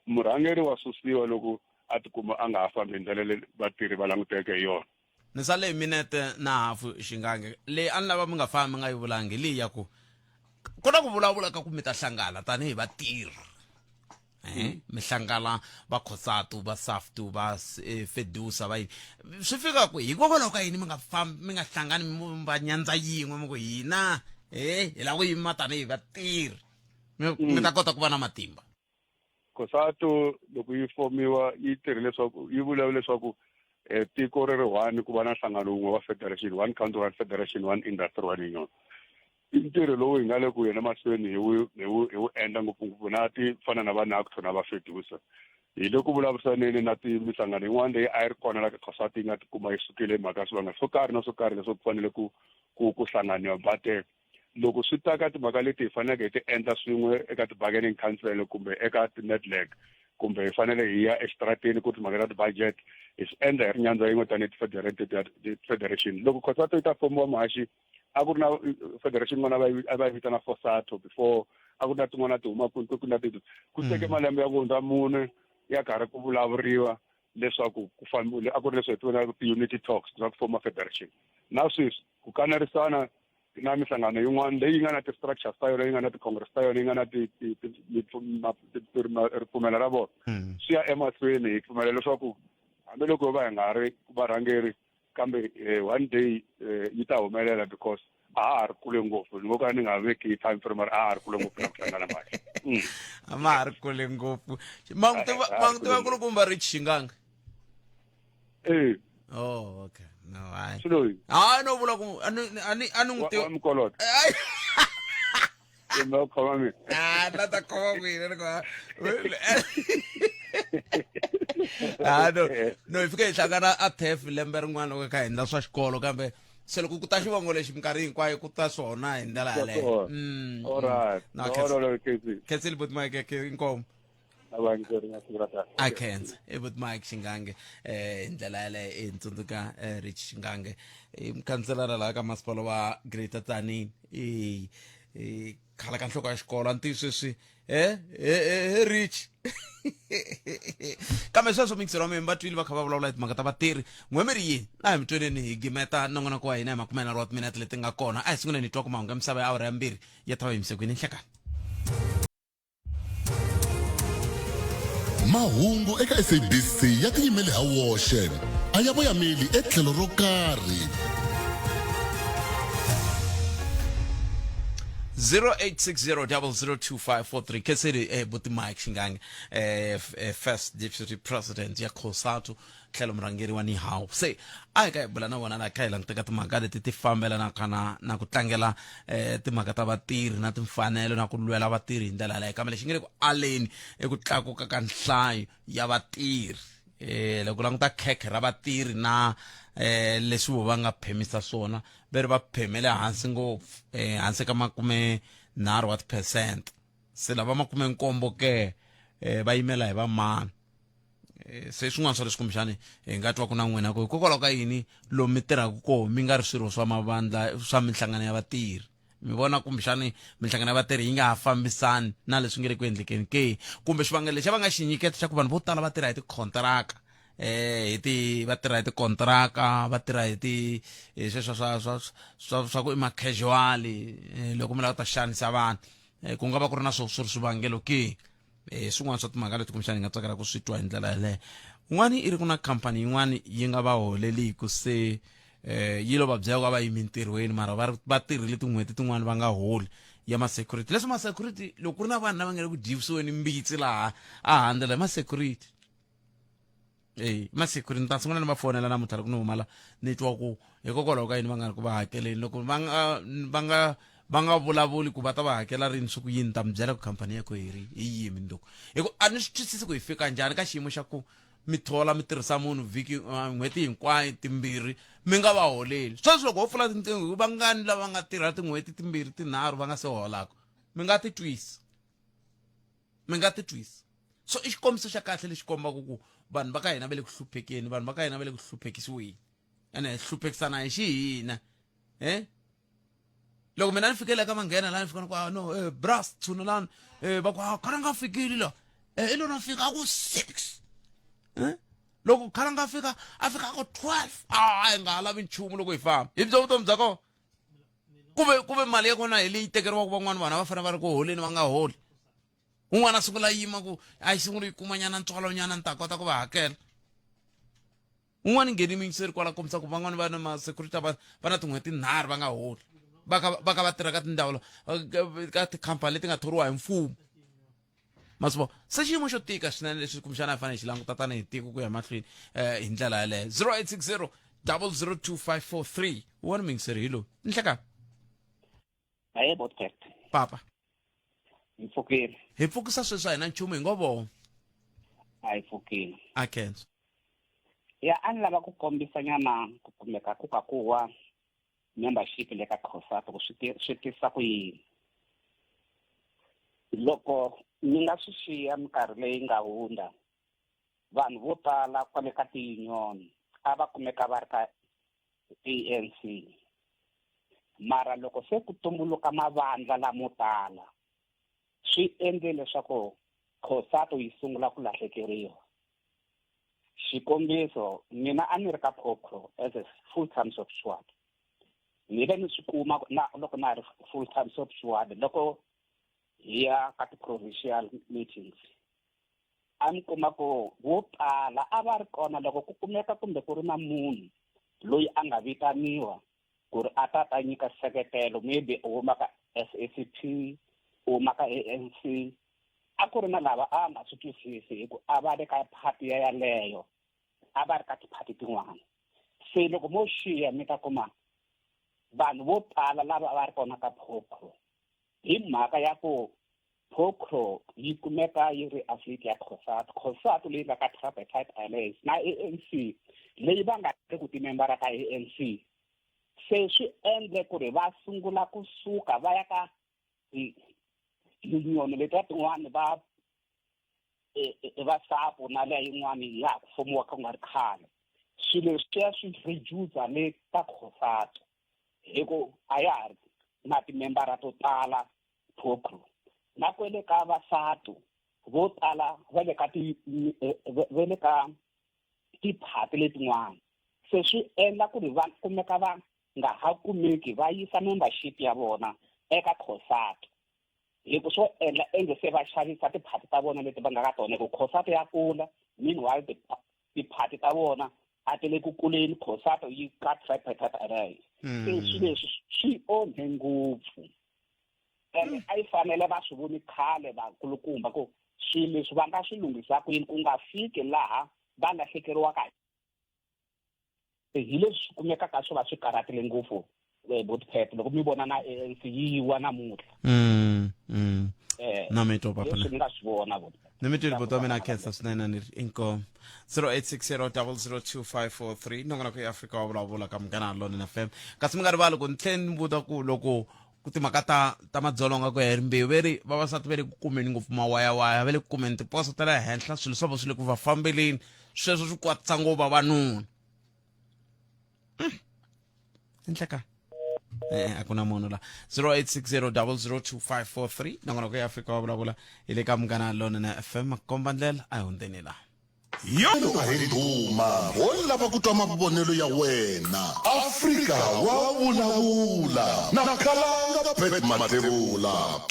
murhangeri wa susiwa loko a tikuma a nga ha fambi hi ndlela leyi vatirhi va languteke hi yona. Ni sale hi minete na hafu Xingange. Leyi a ni lava mi nga fambi mi nga yi vulangi hi leyi ya ku ku na ku vulavula ka ku mi ta hlangana tanihi vatirhi. Eh, mi hlangana va COSATU, va SAFTU, va FEDUSA va yini. Swi fika kwihi? Hikokwalaho ka yini mi nga fambi mi nga hlangani mi vumba nyandza yin'we mi ku hina eh hi lava ku yima tanihi vatirhi. Mi ta kota ku va na matimba. COSATU loko yi fomiwa yi tirhe leswaku yi vula leswaku eh, tiko ri ri one ku va na nhlangano wun'we wa federation one country one federation one industry one union i ntirho lowu hi nga le ku yena mahlweni hi wu hi wu hi wu endla ngopfungopfu na ti fana na va NACTO na va FEDUSA hi le ku vulavurisaneni na ti minhlangano yin'wana leyi a yi ri kona la ka COSATU yi nga tikuma yi sukile hi mhaka ya swivangelo swo karhi na swo karhi leswaku ku fanele ku ku ku hlanganiwa but loko swi ta ka timhaka leti hi faneleke hi ti endla swin'we eka ti-bargaining council kumbe eka ti-nedlac kumbe hi fanele hi ya exitarateni ku timhaka ta ti-budget hi swi endla hi ri nyandza yin'we tanihi ti-federation loko COSATU yi ta fomiwa muhaxi a ku ri na federation yin'wana a va yi vitana FOSATO before a ku ri na tin'wana ti huma ku ku na ti ku teke malembe ya ku hundza mune ya karhi ku vulavuriwa leswaku ku fambiwe a ku ri leswi hi tivonaka ti-unity talks leswaku foma federation na sweswi ku kanerisana na minhlangano yin'wana leyi nga na ti-structures ta yona yi nga na ti-congress ta yona yi nga na ripfumelo ra vona swi ya emahlweni hi pfumela leswaku hambiloko va hi nga ri varhangeri kambe one day yi ta humelela because a ha ha ri kule ngopfu ni ngo ka ni nga veki time frame mara a ha ri kule ngopfu na ku hlangana mali a ma ha ri kule ngopfu ma n'wi tiva ma n'wi tiva kulukumba Rich Xinganga eh oh okay no hayi swi loyi hayi no vula ku a ni a ni a ni n'wi tiva wa mikolota kumbe u khoma mina ah na ta khoma mina ni ku ah no no hi fike hi hlangana a TEF lembe rin'wana loko hi kha hi endla swa xikolo kambe se loko ku ta xivongo lexi minkarhi hinkwayo ku ta swona hi ndlela yaleyo alright no no no no khensile buti Mike inkomo a khensa i buti Mike Xingange eh hi ndlela yaleyo i tsundzuka Rich Xingange i mukhanselara laha ka masipala wa Greater Tzaneen i i khala ka nhloko ya xikolo a ni tivi sweswi eh he Rich kambe sweswo mixero wa mina va twile va kha va vulavula hi timhaka ta vatirhi n'wemeri yini a hi mi tweneni hi gimeta nongonoko wa hina hi makumenharhu wa timinete leti nga kona a hi sunguleni hi twa ku mahungu ya misava ya awara ya mbirhi ya ta va yimise kwini nhlekani Mahungu eka SABC ya tiyimele ha woxe, a ya voyameli etlhelo ro karhi. 0860002543 khenseni eh, buti Mike Xingange eh, eh, first deputy president ya COSATU tlhelo murhangeri wa NEHAWU se a hi ka hi bula na vona la kha hi languteka timhaka leti ti fambelanaka na na ku tlangela eh, timhaka ta vatirhi na timfanelo na ku lwela vatirhi hi ndlela yaleyo kambe lexi nge le ku aleni i ku tlakuka ka nhlayo ya vatirhi eh loko languta khekhe ra vatirhi na eh leswi vo va nga phemisa swona ve ri va phemele hansi ngopfu eh hansi ka makume nharhu wa tiphesente se lava makume nkombo ke eh va yimela hi va mani. Eh, se swin'wana swa leswi kumbexani hi nga twaku na n'wina ku hikokwalaho ka yini lomu mi tirhaka koho mi nga ri swirho swa mavandla swa minhlangano ya vatirhi mi vona kumbexani minhlangano ya vatirhi yi nga ha fambisani na leswi nge le ku endlekeni ke kumbe xivangelo lexi va nga xi nyiketa xa ku vanhu vo tala va tirha hi tikhontraka eh hi ti va tirha hi tikontraka va tirha hi ti hi sweswo swa swa swa swa ku i ma-casual eh, loko mi lava ku ta xanisa vanhu eh, ku nga va ku ri na swo swi ri swivangelo ke eh swin'wana swa timhaka leti kumbexana hi nga tsakela ku swi twa hi ndlela yaleyo un'wana i ri ku na khampani yin'wana yi nga va holeliku se eh yi lo va byela ku a va yimi ntirhweni mara va va tirhile tin'hweti tin'wana va nga holi ya ma-security leswi ma-security loko ku ri na vanhu lava nga le ku dyisiweni mbitsi laha a handle la ma-security eyi ma-security ni ta sungula ni va fonela namuntlha loko ni huma la ni twa ku hikokwalaho ka yini va nga ri ku va hakeleni loko va nga va nga va nga vulavuli ku va ta va hakela rini swi ku yini ta mi byela ku khampani ya ku hi ri hi yimi ndoko hi ku a ni swi twisisi ku hi fika njhani ka xiyimo xa ku mi thola mi tirhisa munhu vhiki n'hweti hinkwayo timbirhi mi nga va holeli sweswi loko ho pfula tinqingho vangani lava nga tirha tin'hweti timbirhi tinharhu va nga se holaka mi nga titwisi mi nga titwisi so i xikombiso xa kahle lexi kombaka ku vanhu va ka hina va le ku hluphekeni vanhu va ka hina va le ku hluphekisiweni ene hi hluphekisana hi xihina e loko mina ni fikele ka manghena la ni fika ni ku ah, no eh, bras tshunelani eh, va ku ah, khale nga fikile la eh, i lona fika a ku six eh? loko khale nga fika a fika a ku 12 a hi nga ha lavi nchumu loko hi famba hi bya vutomi bya kona kuve kuve mali ya kona hi leyi tekeriwaka van'wana vanhu a va fanele va ri ku holeni va nga holi un'wana a sungula yima ku a yi sungula yi kumanyana ntswalonyana ni ta kota ku va hakela un'wana ngheni miyingiseri kwala kombisa ku van'wana va na ma-security va va na tin'hweti nharhu va nga holi va kha va kha va tirha ka tindhawu ka tikhampani leti nga thoriwa hi mfumo ma swi vona se xiyimo xo tika swinene leswi kumbexana hi fanele hi xi languta tanihi tiko ku ya mahlweni um hi ndlela yaleyo 0860 002543 wona miyingiseri hi lowu nhlekani Aye botket. Papa. Hi pfukile. Hi pfukisa sweswi a hi na nchumu hi ngo vona. A hi pfukile. A khensa. Ya a ni lava ku kombisa nyana ku kumeka ku ka ku wa membership le ka COSATU ku swi swi tisa ku yini. Loko mi nga swi xiya minkarhi leyi nga hundza vanhu vo tala kwale ka ti-union a va kumeka va ri ka ANC mara loko se ku tumbuluka mavandla lamo tala swi endle leswaku COSATU yi sungula ku lahlekeriwa xikombiso mina a ni ri ka POPCRU as a full time shop steward ni ve ni swi kuma na loko na ha ri full time shop steward loko hi ya ka ti-provincial meetings a mi kuma ku vo tala a va ri kona loko ku kumeka kumbe ku ri na munhu loyi a nga vitaniwa ku ri a ta ta nyika seketelo maybe u huma ka SACP u huma ka ANC a ku ri na lava a nga swi twisisi hi ku a va le ka party ya yaleyo a va ri ka tiphati tin'wana se loko mo xiya mi ta kuma vanhu vo tala lava a va ri kona ka POPCRU hi mhaka ya ku POPCRU yi kumeka yi ri affiliate ya COSATU COSATU leyi nga ka tripartite alliance na ANC leyi va nga ri ku timembara ta ANC se swi endle ku ri va sungula kusuka va ya ka union letiya tin'wani va e, e, va SAPO na leya yin'wani ya ha ku fomiwa ka ku nga ri khale swilo leswiya swi reduce le ka COSATU hi ku a ya ha ri na timembara to tala POPCRU na kwele ka vasatu vo tala va le ka ti va le ka tiphati letin'wana se swi endla ku ri va kumeka va nga ha kumeki va yisa membership ya vona eka COSATU hi ku swo endla endle se va xavisa tiphati ta vona leti va nga ka tona hi ku COSATU ya kula meanwhile tiphati ta vona a ti le ku kuleni COSATU yi ka tripartite alliance se swilo leswi swi onhe ngopfu ene a yi fanele va swi voni khale vakulukumba ku swilo leswi va nga swi lunghisa ku yini ku nga fiki laha va lahlekeriwaka hi leswi swi kumekaka swi va swi karhatile ngopfu eh, botpet loko mi vona na ANC yi wa namuntlha eh na mi twa papa leswi ni nga swi vona bot ni mi twile buti wa mina khensa swinene ni ri inkomu 0860002543 nongonoko ya afrika wa vulavula ka munghana lonene fm kasi mi nga rivali ku ni tlhela ni vuta ku loko ku timhaka ta ta madzolonga ku ya hi rimbewu ve ri vavasati va le ku kumeni ngopfu mawayawaya va le ku kumeni tiposo ta le henhla swilo swa vo swi le ku va fambeleni sweswo swi kwatisa ngopfu vavanuna enhleka eh a ku na munhu la 0860002543 nongonoko ya Afrika wa vulavula hi le ka Munghana Lonene FM makomba ndlela a hi hundzeni la Yo a hi duma ho lava ku twa mavonelo ya wena. Afrika wa vulavula na Khalanga Pat Mathebula.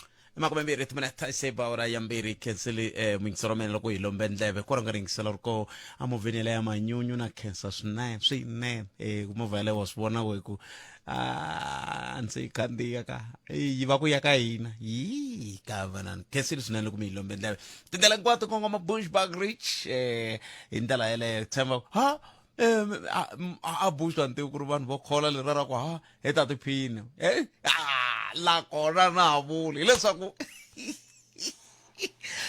Makumembirhi timinete se ba awara ya mbirhi khenseli eh, muyingiseri wa mina loko hi lombe ndleve ko rhanga ringisela ri ko emovheni yaleyo ya manyunyu na khensa swinene swinene eh, movha yaleyo wa swi vona we ku a ndzi yi khandziya ka yi va ku ya ka hina yi ka vanani khensile swinene loko mi yi lombe ndleve tindlela hinkwato kongoma bushback rich eh, hi ndlela yeleyo tshemba ha a bush a ni tivi ku ri vanhu vo khola leriya ra ku ha hi ta tiphina eh la kona na ha vuli hileswaku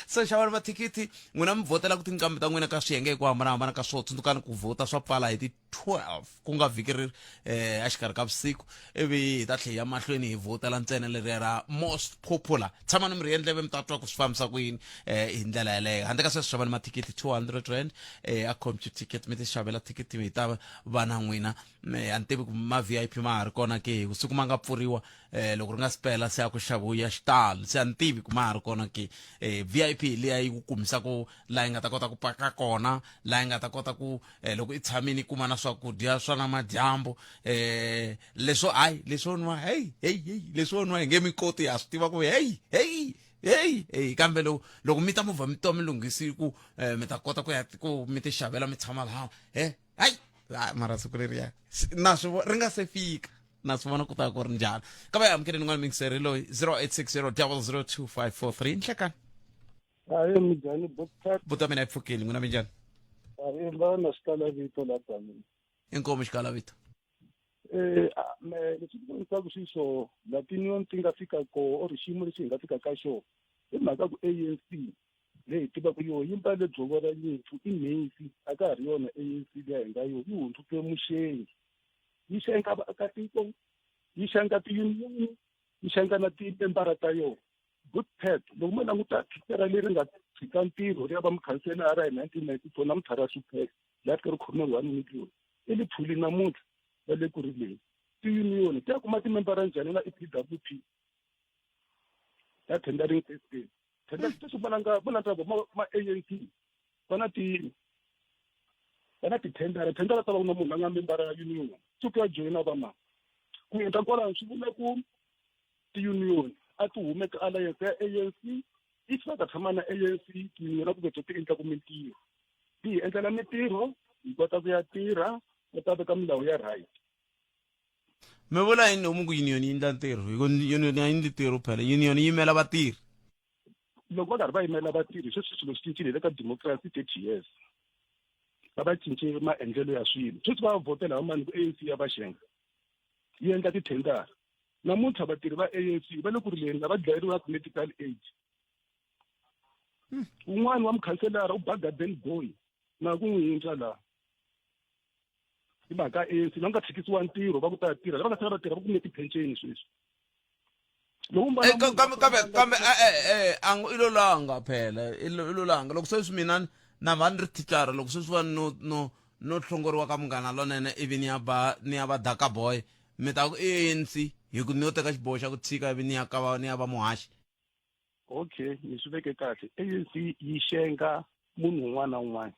so xavani mathikithi n'wina mi vhotela ku tinqambi ta n'wina ka swiyenge hi ku hambanahambana ka swo tsundzukani ku vhota swa pfala hi ti 12 ku nga vhiki ri eh exikarhi ka vusiku ivi hi ta tlhela ya mahlweni hi vhotela ntsena leriya ra most popular tshamani mi ri endleve mi ta twa ku swi fambisa ku yini eh hi ndlela yeleyo handle ka sweswo xavani mathikithi 200 rand eh a compute ticket mi ti xavela thikithi hi ta va na n'wina a ni tivi ku ma VIP ma ha ri kona ke hi siku ma nga pfuriwa eh loko ri nga sipela se a ku xaviwa xitalo se a ni tivi ku ma ha ri kona ke eh VIP liya yi ku kumisa ku laha yi nga ta kota ku paka kona laha yi nga ta kota ku eh, loko i tshamile i kuma na swakudya swa namadyambu eh leswo hayi leswo nwa hey hey hey leswo nwa hi nge mi koti ha swi tiva ku hey hey hey hey kambe loko loko mi ta movha mi twa mi lunghisi ku eh, mi ta kota ku ya ku mi ti xavela mi tshama laha he hayi mara siku leriya na swi ri nga se fika na swi vona ku ta ku ri njhani ka va amukeleni n'wana mingiseri loyi 0860 002543 nhlekani Ahe minjhani Botcat? Buta mina yi pfukile n'wina minjhani? Ahe va na xikala vito la Tzaneen. Inkomu xikala vito. Eh me leswi ni vonisaka xiswo la tinion ti nga fika koho or xiyimo lexi hi nga fika ka xona hi mhaka ku ANC leyi hi tivaka yoho yi mbale dzovo ra nyimpfu i mhisi a ka ha ri yona ANC liya hi nga yo yi hundzuke muxengi yi xenga vaakatiko yi xenga tiyuniyoni yi xenga na timembara ta yona good pet loko mo languta thicara leri nga tshika ntirho ri ya va mukhanselara hi 1994 namuntlha ra hlupheka laha fika ri khome 1 million i lithuli namuntlha va le ku rileni tiyuniyoni ti ya kuma timembara njhani na e-p w p ya tendering system tender sweswi valanga valanga ma A N C va na ti va na tithendara thendara ta va ku na munhu la nga membara ya union siku ya joyina va mani ku endla kwalano swi vula ku tiunion a ti hume ka alliance ya ANC if va ta tshama na ANC tiunion a ku ve ti endla ku mintirho ti hi endlela mintirho hi kota ku ya tirha va ta veka milawu ya right mi vula yini loko mi ku union yi endla ntirho hi ku union a yi endli ntirho phela union yi yimela vatirhi loko va karhi va yimela vatirhi sweswi swilo swi cincile hi le ka democracy 30 years va va cince maendlelo ya swilo sweswi va vhotela va mani ku ANC ya va xenga yi endla tithendara namuntlha vatirhi va ANC va le ku rileni lava dlayeriwaka medical aid un'wana wa mukhanselara u ba garden boy na ku n'wi yindla laha hi mhaka ANC va nga tshikisiwa ntirho va ku ta tirha lava nga sala va tirha va kume tiphenceni sweswi Eh, kambe kambe kambe eh, eh, eh a i lo langa phela i lo langa loko sweswi mina na va ni ri thicara loko sweswi va no no no hlongoriwa ka munghana lonene ivi ni ya ba ni ya va daka boy mi ta ku ANC hi ku ni yo teka xiboho xa ku tshika ivi ni ya ka va ni ya va muhaxi okay mi swi veke kahle ANC yi xenga munhu un'wana na un'wana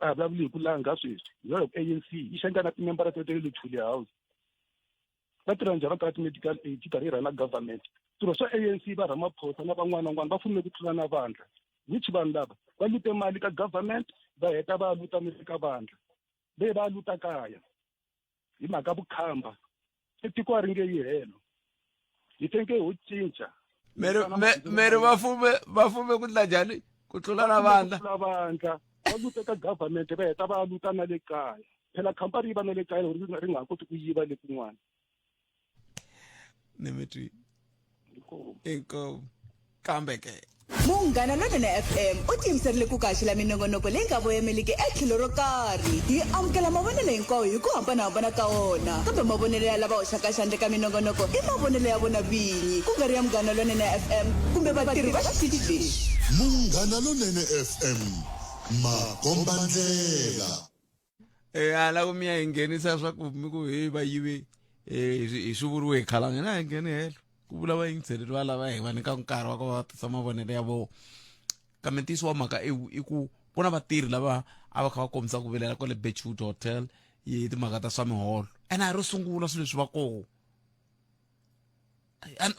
a vulavuli hi ku langa sweswi hi yona ANC yi xenga na timembara ta le Luthuli House va tirha njhani va kala ti-medical aid yi karhi yi rhana government swirho swa ANC va Ramaphosa na van'wana na van'wana va fume ku tlula na vandla which vanhu lava va lute mali ka government va heta va luta ni le ka vandla ve va luta kaya hi mhaka vukhamba se tiko a ri nge yi helo hi faneke ho cinca meri va fume va fume ku tlula njhani ku tlula na vandla tlula vandla va lute ka government va heta va luta na le kaya phela khampani yi va na le kaya loko ri nga ha koti ku yiva le kun'wana ni mi twi inkomu kambe ke Munghana Lonene FM u tiyimiserile ku kaxela minongonoko leyi nga voyameliki etlhelo ro karhi. Hi amukela mavonelo hinkwawo hi ku hambanahambana ka wona, kambe mavonelo ya lava hoxaka xandla eka minongonoko i mavonelo ya vona vinyi, ku nga ri ya Munghana Lonene FM kumbe vatirhi va xitichi lexi. Munghana Lonene FM, makombandlela. Eh, a la ku mi ya hi nghenisa swa ku mi ku he va yive eh, hi swi vuriwe hi khalanga hina hi ngheni helo ku vula vayingiseleri va lava hi va nyika nkarhi wa ku va tisa mavonelo ya vona kambe ntiyiso wa mhaka i ku ku na vatirhi lava a va kha va kombisa ku vilela kwale Birchwood Hotel hi timhaka ta swa miholo ene a ro sungula swilo leswi va koho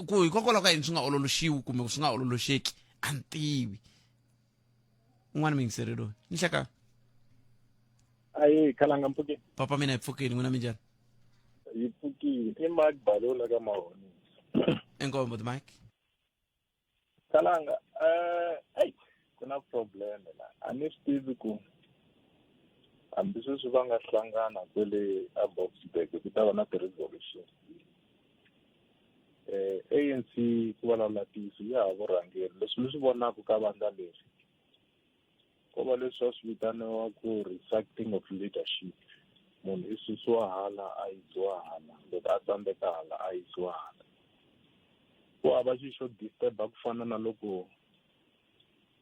ku hikokwalaho ka yini swi nga ololoxiwi kumbe swi nga ololoxeki a ni tivi un'wana muyingiseri loyi ni hleka ayi khalanga mpfukeni papa mina hi pfukeni n'wina minjhani hi pfukile i mike balola ka mahonisa inkomo buti mike khalanga um eyi ku na problem la a ni swi tivi ku hambi sweswi va nga hlangana kwele a boxburg ku ta va na ti-resolution eh ANC ku vulavula ntiyiso ya ha vurhangeri leswi mi swi vonaka ka vandla leri ko va leswi va swi vitaniwa ku recycling of leadership munhu i susiwa hala a yisiwa hala loko a tsandzeka hala a yisiwa hala ku hava xi xo disturba ku fana na loko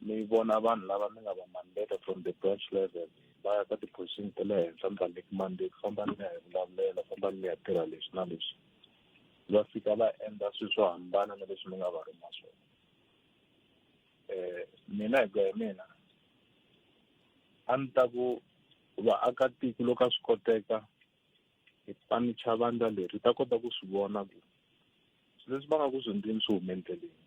mi vona vanhu lava mi nga va mandate from the branch level va ya ka ti-position ta le henhla mi va nyiki mandate fambani mi ya hi vulavulela fambani mi ya tirha leswi na leswi va fika va endla swilo swo hambana na leswi mi nga va rhuma swona um mina hi ku ya hi mina a ni ta ku vaakatiko loko a swi koteka hi panicha vandla leri ta kota ku swi vona ku swilo leswi va nga ku swi endleni swi hume endleleni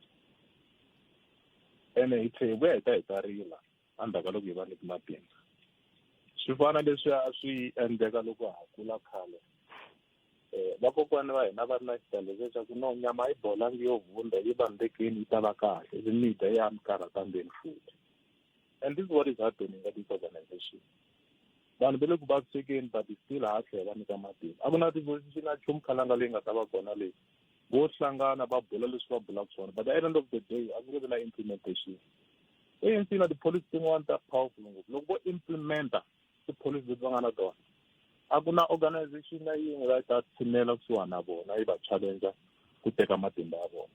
ene hi tlhe hi vuya hi ta hi ta rila endzhaku ka loko hi va nyiki matimba swi fana leswi a swi endleka loko ha kula khale um vakokwani va hina va ri na xitalo xa ku no nyama yi bolangi yo vunda yi vandzekeni yi ta va kahle ivi mi dya ya mi karhata ndzeni futhi and this is what is happening at this organization vanhu va le ku vavisekeni but still ha tlhela va nyika matimba a ku na resolution na nchumu khalanga leyi nga ta va kona leyi vo hlangana va bula leswi va bulaka swona but at the end of the day a ku nge vi na implementation ANC na tipholisi tin'wana ta powerful ngopfu loko vo implementa tipholisi leti va nga na tona a ku na organization na yin'we la yi ta tshinela kusuhani na vona yi va challenge ku teka matimba ya vona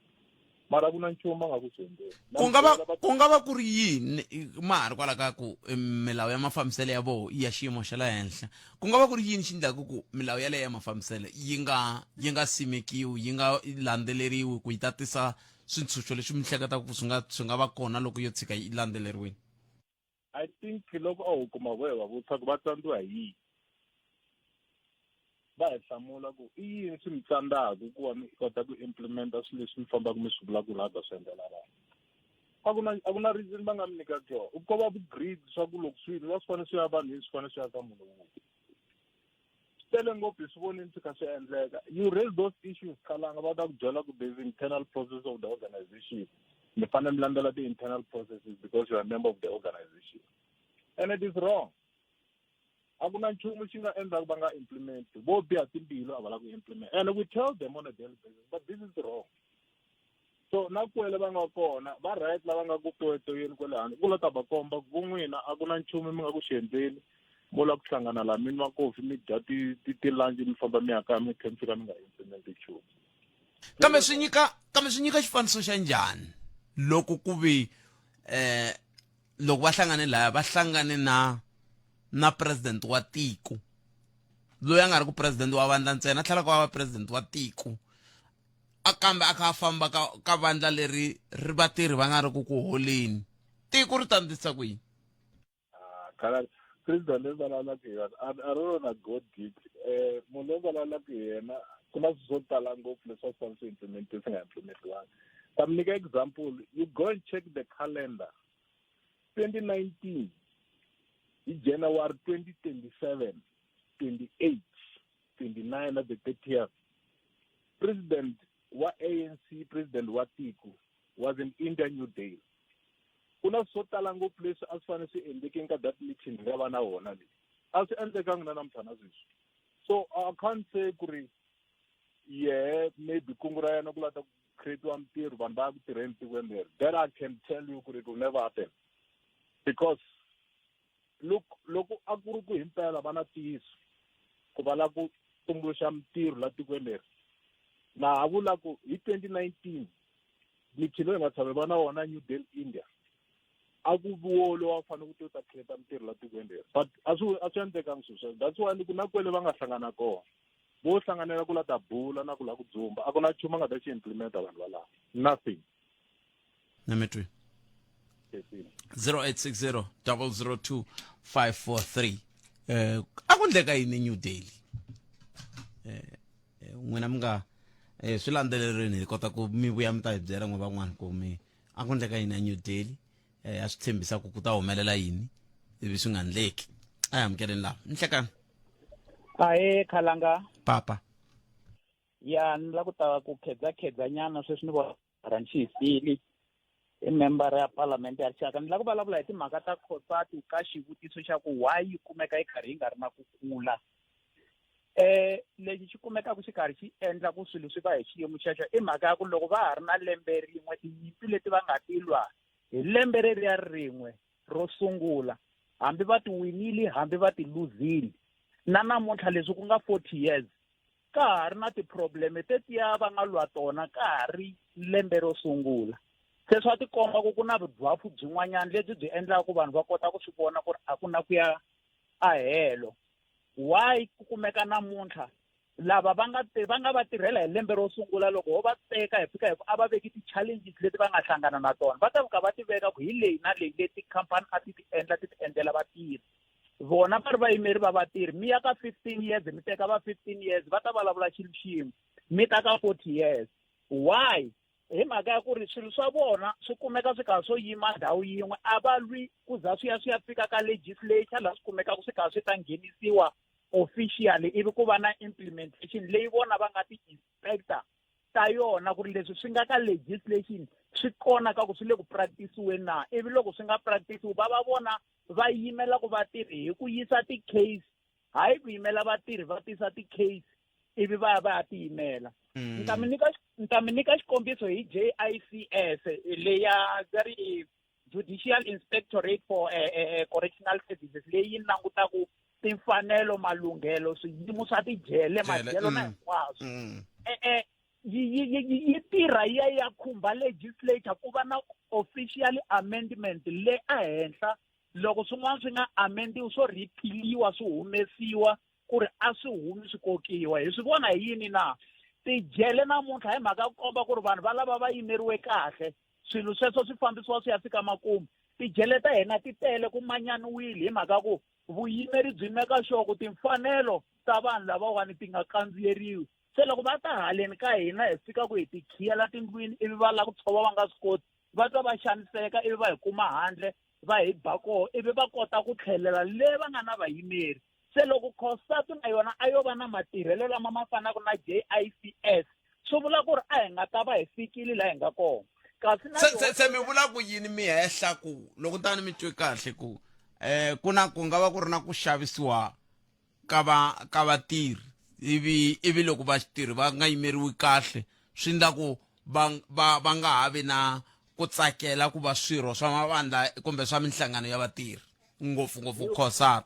mara ku na nchumu va nga ku swi endleni ku nga va ku nga va ku ri yini ma ha ri kwala ka ku eh, milawu ya mafambiselo ya voho i ya xiyimo xa le henhla ku nga va ku ri yini xi endlaku ku milawu yaleyo ya mafambiselo yi nga yi nga simekiwi yi nga landzeleriwi ku yi ta tisa swintshunxo leswi mi hleketaka ku swi nga swi nga va kona loko yo tshika yi landzeleriwile I think loko a ho kuma vo hi va vutisa ku va tsandziwa hi yini va hi hlamula ku i yini swi mi tsandzaka ku va mi kota ku implementa swilo leswi mi fambaka mi swi vula ku la ta swi endlela vanhu a ku na a ku na reason va nga mi nyikaka yona ko va vu-greed swa ku loko swi va swi fanele swi ya vanhwini swi fanele swi ya ka munhu wun'we swi tele ngopfu hi swi vonile swi kha swi endleka you raise those issues khalanga va ta ku byela ku there's internal process of the organization mi fanele mi landzela ti-internal processes because you are a member of the organization and it is wrong a ku na nchumu xi nga endlaku va nga implement vo biha timbilu a va lava ku implement and we tell them on a daily basis but this is wrong so na kwele va nga kona va right lava nga ku toyetoyeni kwele handle ku la ta va komba ku n'wina a ku na nchumu mi nga ku xi endleni mo lava ku hlangana laha mi nwa kofi mi dya ti-lunch mi famba mi ya kaya mi tlhe mi fika mi nga implementi nchumu kambe swi nyika kambe swi nyika xifaniso xa njhani loko ku vi eh loko va hlangane laya va hlangane na na president wa tiko loyi a nga ri ku president wa vandla ntsena a tlhela ku va president wa tiko a kambe a kha a famba ka ka vandla leri ri vatirhi va nga ri ku ku holeni tiko ri ta ndlisa ku yini ah, khala president leyi vulavulaka hi yona a ri rona god gig um munhu loyi vulavulaka hi yena ku na swilo swo tala ngopfu leswi a swi fanele swi implementiwe swi nga implementiwanga ta mi nyika example you go and check the calendar 2019 hi January 2027 28 29 na the 30th president wa ANC president wa tiko was in India New Delhi ku na swo tala ngopfu leswi a swi fanele swi endlekeni ka that meeting nga va na wona leyi a swi endlekangi na namuntlha na sweswi so I can't say ku ri yehe maybe kungu ra yena ku lata ku create-iwa mintirho vanhu va ya ku tirheni tikweni leri that I can tell you ku ri it will never happen because look loko a ku ri ku himpela va na ntiyiso ku va lava ku tumbuluxa mintirho la tikweni leri na ha vula ku hi 2019 meeting loyi hi nga tshame va na wona New Delhi India a ku wo lowa u fanele ku ti u ta create mintirho la tikweni leri but a swi a swi endlekangi swilo sweswo that's why ni ku na kwele va nga hlangana kona vo hlanganela ku la ta bula na ku la ku dzumba a ku na nchumu a nga ta xi implementa vanhu valava nothing na mi twi 0860 002 543 eh a ku ndleka yini new daily eh, eh n'wina mi nga eh swi landzelerini hi kota ku mi vuya mi ta hi byela n'we van'wana ku mi a ku ndleka yini a new daily eh a swi tshembisa ku ku ta humelela yini ivi swi nga ndleki a hi amukeleni lava nhlekani ahe khalanga papa ya ni la ku ta ku khedzakhedza nyana sweswi ni vona rhanxisili i membara ya palamende ya rixaka ni lava ku vulavula hi timhaka ta cosatu ka xivutiso xa ku why yi kumeka yi karhi yi nga ri na ku kula eh lexi xi kumekaka xi karhi xi endla ku swilo swi va hi xiyimo xexo i mhaka ya ku loko va ha ri na lembe rin'we tinyimpi leti va nga ti lwa hi lembe reriya rin'we ro sungula hambi va ti winile hambi va ti luzile na namuntlha leswi ku nga 40 years ka ha ri na ti-problem tetiya va nga lwa tona ka ha ri lembe ro sungula se swa tikomba ku ku na vudwafu byin'wanyana lebyi byi endlaka ku vanhu va kota ku swi vona ku ri a ku na ku ya a helo why ku kumeka namuntlha lava va nga va nga va tirhela hi lembe ro sungula loko ho va teka hi fika hi ku a va veki ti-challenges leti va nga hlangana na tona va ta fika va ti veka ku hi leyi na leyi leti khampani a ti ti endla ti ti endlela vatirhi vona va ri vayimeri va vatirhi mi ya ka 15 years mi teka va 15 years va ta vulavula xilo xin'we mi ta ka 40 years why hi mhaka ya ku ri swilo swa vona swi kumeka swi karhi swo yima ndhawu yin'we a va lwi ku za swi ya swi ya fika ka legislature laha swi kumekaka swi karhi swi ta nghenisiwa officially ivi ku va na implementation leyi vona va nga ti-inspector ta yona ku ri leswi swi nga ka legislation swi kona ka ku swi le ku practice-weni na ivi loko swi nga practice-iwi va va vona va yimela ku vatirhi hi ku yisa ti-case hayi ku yimela vatirhi va tisa ti-case ivi va ya va ya tiyimela mm. ni ta mi nyika ni ta mi nyika xikombiso hi JICS leya va ri Judicial Inspectorate for eh, eh, eh, Correctional Services leyi yi langutaka timfanelo malunghelo swiyimo swa tijele madyelo na mm. hinkwaswo mm. eh, yi yi yi tirha yi ya ya khumba legislature ku va na official amendment le ehenhla loko swin'wana swi nga amendiwi swo repeal-iwa swi humesiwa ku ri a swi humi swi kokiwa hi swi vona hi yini na tijele namuntlha hi mhaka ku komba ku ri vanhu va lava va yimeriwe kahle swilo sweswo swi fambisiwa swi ya fika makumu tijele ta hina ti tele ku manyaniwile hi mhaka ku vuyimeri byi meka sure ku timfanelo ta vanhu lavawani ti nga kandziyeriwi se loko va ta haleni ka hina hi fika ku hi ti khiyela tindlwini ivi va lava ku tshova va nga swi koti va twa va xaniseka ivi va hi kuma handle va hi ba koho ivi va kota ku tlhelela le va nga na vayimeri se loko cosatu na yona a yo va na matirhelo lama ma fanaka na JICS swi vula ku ri a hi nga ta va hi fikile laha hi nga kona kasi na se se mi vula ku yini mi hehla ku loko tani mi twe kahle ku eh ku na ku nga va ku ri na ku xavisiwa ka va ka vatirhi ivi ivi loko vatirhi va nga yimeriwi kahle swi endla ku va va va nga ha vi na ku tsakela ku va swirho swa mavandla kumbe swa minhlangano ya vatirhi ngopfungopfu cosat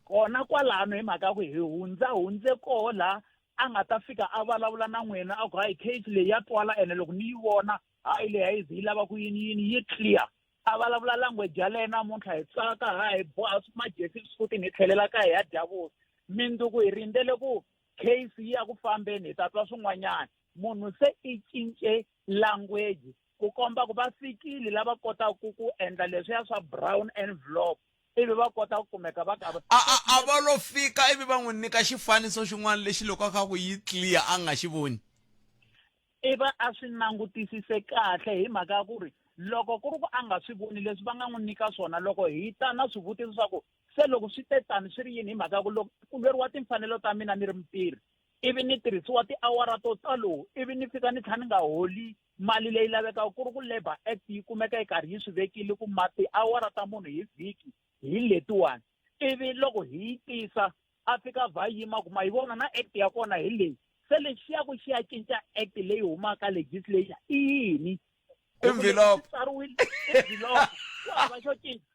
kona kwalano hi mhaka ku hi hundza hundze koho laha a nga ta fika a vulavula na n'wina a ku hayi case leyi ya twala ene loko ni yi vona hayi leyi a yi ze yi lava ku yini yini yi clear a vulavula language yaleyo namuntlha hi tsaka ha hi boha majesi swifutini hi tlhelela kaya hi ya dya vuswa mindzuku hi rindzele ku case yi ya ku fambeni hi ta twa swin'wanyana munhu se i cince language ku komba ku va fikile lava kotaka ku endla leswiya swa brown envelope ivi va kota ku kumeka va ka a a a va lo fika ivi va n'wi nyika xifaniso xin'wana lexi loko a kha ku yi clear a nga xi voni i va a swi langutisise kahle hi mhaka ya ku ri loko ku ri ku a nga swi voni leswi va nga n'wi nyika swona loko hi ta na swivutiso swa ku se loko swi te tani swi ri yini hi mhaka ya ku loko ku lweriwa timfanelo ta mina ni ri mutirhi ivi ni tirhisiwa tiawara to talo ivi ni fika ni tlhela ni nga holi mali leyi lavekaka ku ri ku labour act yi kumeka yi karhi yi swi vekile ku ma tiawara ta munhu hi vhiki hi letiwani ivi loko hi yi tisa a fika vha yima ku ma yi vona na act ya kona hi leyi Se lexi ya ku xi ya cinca act leyi humaka legislature i yini? Envelope. Tsariwile envelope. Ku hava xo cinca.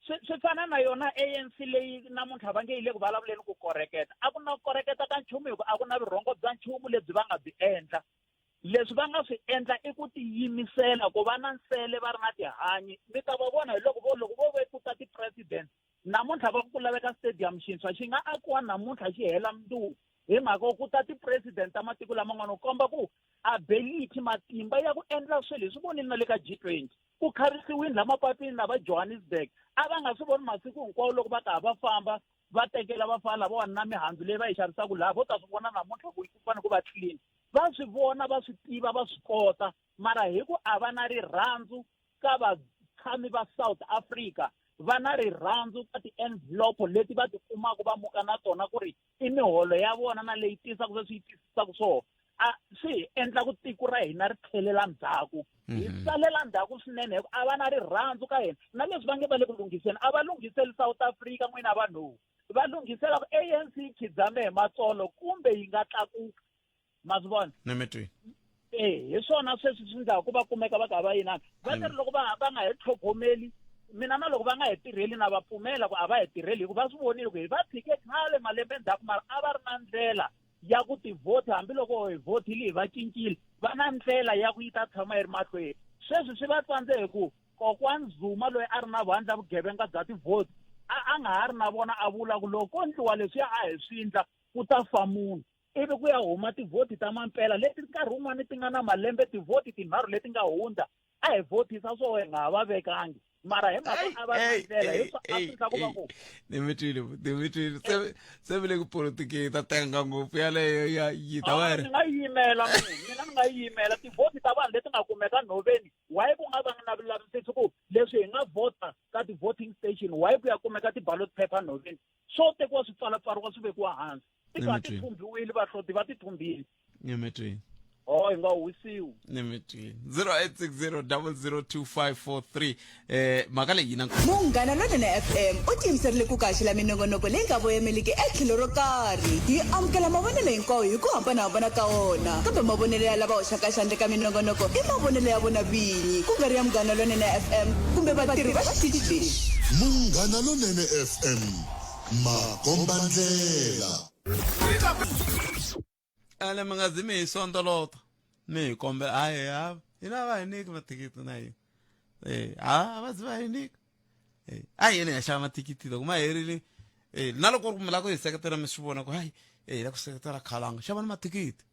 Swi swi fana na yona ANC leyi namuntlha va nge yi le ku vulavuleni ku koreketa. A ku na ku koreketa ka nchumu hikuva a ku na vurhongo bya nchumu lebyi va nga byi endla. Leswi va nga swi endla i ku tiyimisela ku va na nsele va ri na tihanyi. Mi ta va vona hi loko vo loko vo ve ku ta ti-president namuntlha va ku ku laveka stadium xintshwa xi nga akiwa namuntlha xi hela mundzuku hi mhaka ku ta ti-president ta matiko laman'wana ku komba ku ability matimba ya ku endla swilo hi swi vonile na le ka G20 ku khavisiwini la mapatwini la va Johannesburg a va nga swi voni masiku hinkwawo loko va ka va famba va tekela vafana lavawani na mihandzu leyi va yi xavisaka laha vo ta swi vona namuntlha ku ku fanele ku va clean va swi vona va swi tiva va swi kota mara hi ku a va na rirhandzu ka vatshami va South Africa va na rirhandzu ka ti-envelope leti va ti kumaka va muka na tona ku ri i miholo ya vona na leyi tisaka sweswi yi tisaka swona a swi hi endla ku tiko ra hina ri tlhelela ndzhaku hi mhm. salela ndzhaku swinene hi ku a va na rirhandzu ka hina na leswi va nge va le ku lunghiseni a va lunghiseli South Africa n'wina vanhu va lunghisela ku ANC yi khidzame hi matsolo kumbe yi nga tlakuka ma swi vona ni mi twi e hi swona sweswi swi ndlaku ku va kumeka va ka va yinana va ti ri loko va va nga hi tlhogomeli mina na loko va nga hi tirheli na va pfumela ku a va hi tirheli hikuva va swi vonile ku hi va tshike khale malembe ndzhaku mara a va ri na ndlela ya ku tivhoti hambiloko hi vhotile hi va cincile va na ndlela ya ku yi ta tshama yi ri mahlweni sweswi swi va tsandze hi ku kokwani Zuma loyi a ri na vandla vugevenga bya tivhoti a a nga ha ri na vona a vula ku loko ko ndliwa leswiya a hi swi ndla ku ta fa munhu ivi ku ya huma tivhoti ta mampela leti nkarhi wun'wani ti nga na malembe tivhoti tinharhu leti nga hundza a hi vhotisa swo hi nga ha va vekangi mara hi mhaka a va ri na ndlela hi swa a swi ku va ku ni mi twile ni mi twile se se mi le ku politikeni ta tenga ngopfu yaleyo ya yi ta va ri ni nga yimela mina ni nga yimela tivhoti ta vanhu leti nga kumeka nhoveni why ku nga vangi na vulavisisi ku leswi hi nga vhota ka ti-voting station why ku ya kumeka ti-ballot paper nhoveni swo tekiwa swi pfalapfariwa swi vekiwa hansi ti ka ti thumbiwile vahloti va ti thumbile nyemetweni oh hi nga huwisiwi nyemetweni 0860 002543 eh mhaka leyi yi na Munghana Lonene FM u tiyimiserile ku kaxela minongonoko leyi nga voyemeliki etlhelo ro karhi. Yi amukela mavonelo hinkwawo hi ku hambanahambana ka wona, kambe mavonelo ya lava hoxaka xandla eka minongonoko i mavonelo ya vona vinyi, ku nga ri ya Munghana Lonene FM kumbe vatirhi va xitichi lexi. Munghana Lonene FM makombandlela. Ene mi nga zi mi hi sondolota mi hi kombela hayi ha hina va hi nyiki mathikithi na hina e ha va zi va hi nyika e a hi yeni hi ya xava mathikithi loko ma herile e na loko ku mi lava ku hi seketela mi swi vona ku hayi e hi lava ku seketela khalanga xavani mathikithi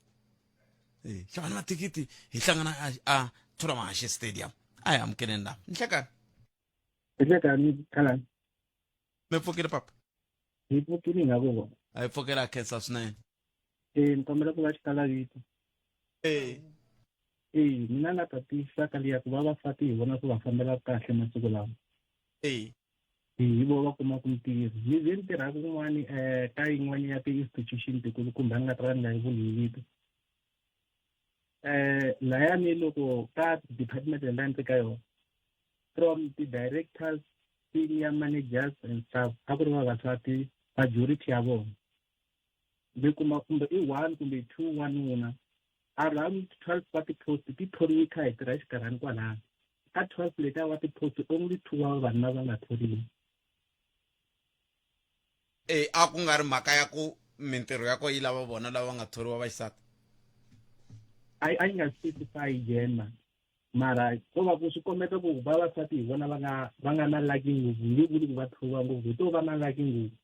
e xavani mathikithi hi hlangana a a Thulamahashe Stadium a hi amukeleni lava nhlekani nhlekani khalanga mi pfukile papa hi pfukile hi nga ku vona a hi pfukela khensa swinene e ni kombela ku va xikala vito e e mina na ta tiyisisa ka liya ku vavasati hi vona ku va fambela kahle masiku lawa e hi vo va kumaka mintirho ni ze ni tirhaka kun'wani um ka yin'wani ya ti-institution tikulukumba ni nga ta va ni nga yi vuli hi vito um layani loko ka department leyi ni ri ka yona from ti-directors senior managers and staff a ku ri vavasati majority ya vona mi kuma kumbe i one kumbe two wanuna around 12 wa ti-post ti thoriwe kha hi tirha exikarhani kwalano ka 12 letiya wa ti-post only two wa vavanuna va nga thoriwa e a ku nga ri mhaka ya ku mintirho ya ko yi lava vona lava nga thoriwa vaxisati a yi nga specify gender mara ko va ku swi kombeta ku vavasati hi vona va nga va nga na lucky ngopfu nge vuli ku va thoriwa ngopfu hi to va na lucky ngopfu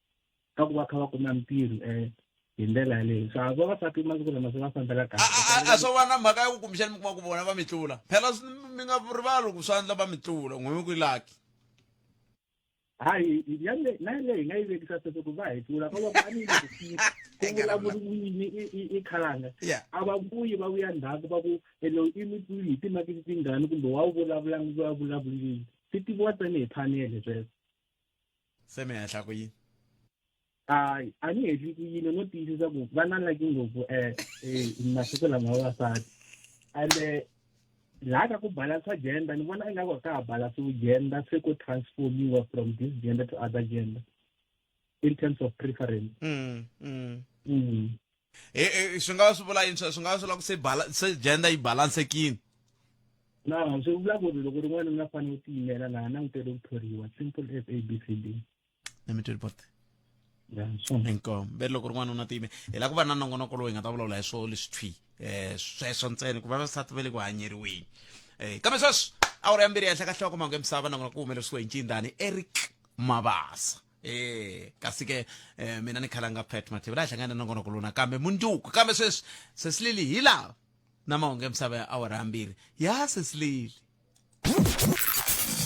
ka ku va kha va kuma mintirho um hi ndlela yaleyo so a vavasati masiku lama se va fambela kahle a swo va na mhaka ya ku kumbexani mi kuma ku vona va mi tlula phela mi nga rivali ku swa endla va mi tlula n'we mi ku lucky hayi yale na yaleyo hi nga yi vekisa sweswo ku va hi tlula ka va ku a ni ku ku vulavuriwini i khalanga a va vuyi va vuya ndzhaku va ku lowu i mi tluli hi timakisi tingani kumbe wa wu vulavulanga va vulavulile swi tiviwa ntsena hi phanele sweswo se mi henhla ku yini hayi a ni hehli ku yini no tiyisisa ku va na laki ngopfu um masiku lama vavasati ende laha ka ku balansa gender ni vona ingaku a ka ha balansiwi gender se ku transformiwa from this gender to other gender in terms of preference mm, mm. Mm. Swi nga va swi vula yini sweswo? Swi nga va swi vula ku se se gender yi balansekile? No, swi vula ku ri loko ri n'wanuna fanele u tiyimela laha langutele ku thoriwa, simple as A B C D. Let me tell you about inkomu ve loko ri n'wanuna tiyime hi lava ku va na nongonoko lowu hi nga ta vulavula hi swo leswi thwi um sweswo ntsena ku vavasati va le ku hanyeriweni um kambe sweswi awara ya mbirhi henhla ka hloko mahungu ya misava nongonoko ku humelerisiwe hi ncindani Eric Mabasa. E kasi ke mina ni khalanga Pat Mathebula hi hlangana na nongonoko lowu nakambe mundzuku kambe sweswi sesilili hi laha na mahungu ya misava ya awara ya mbirhi ya sesilili.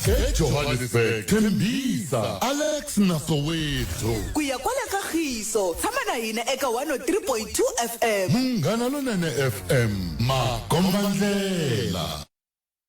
EJohannesburg, Tembisa, Alex na Soweto. Ku ya kwala ka Khiso, tshama na hina eka 103.2 FM. Munghana Lonene FM, makombandlela.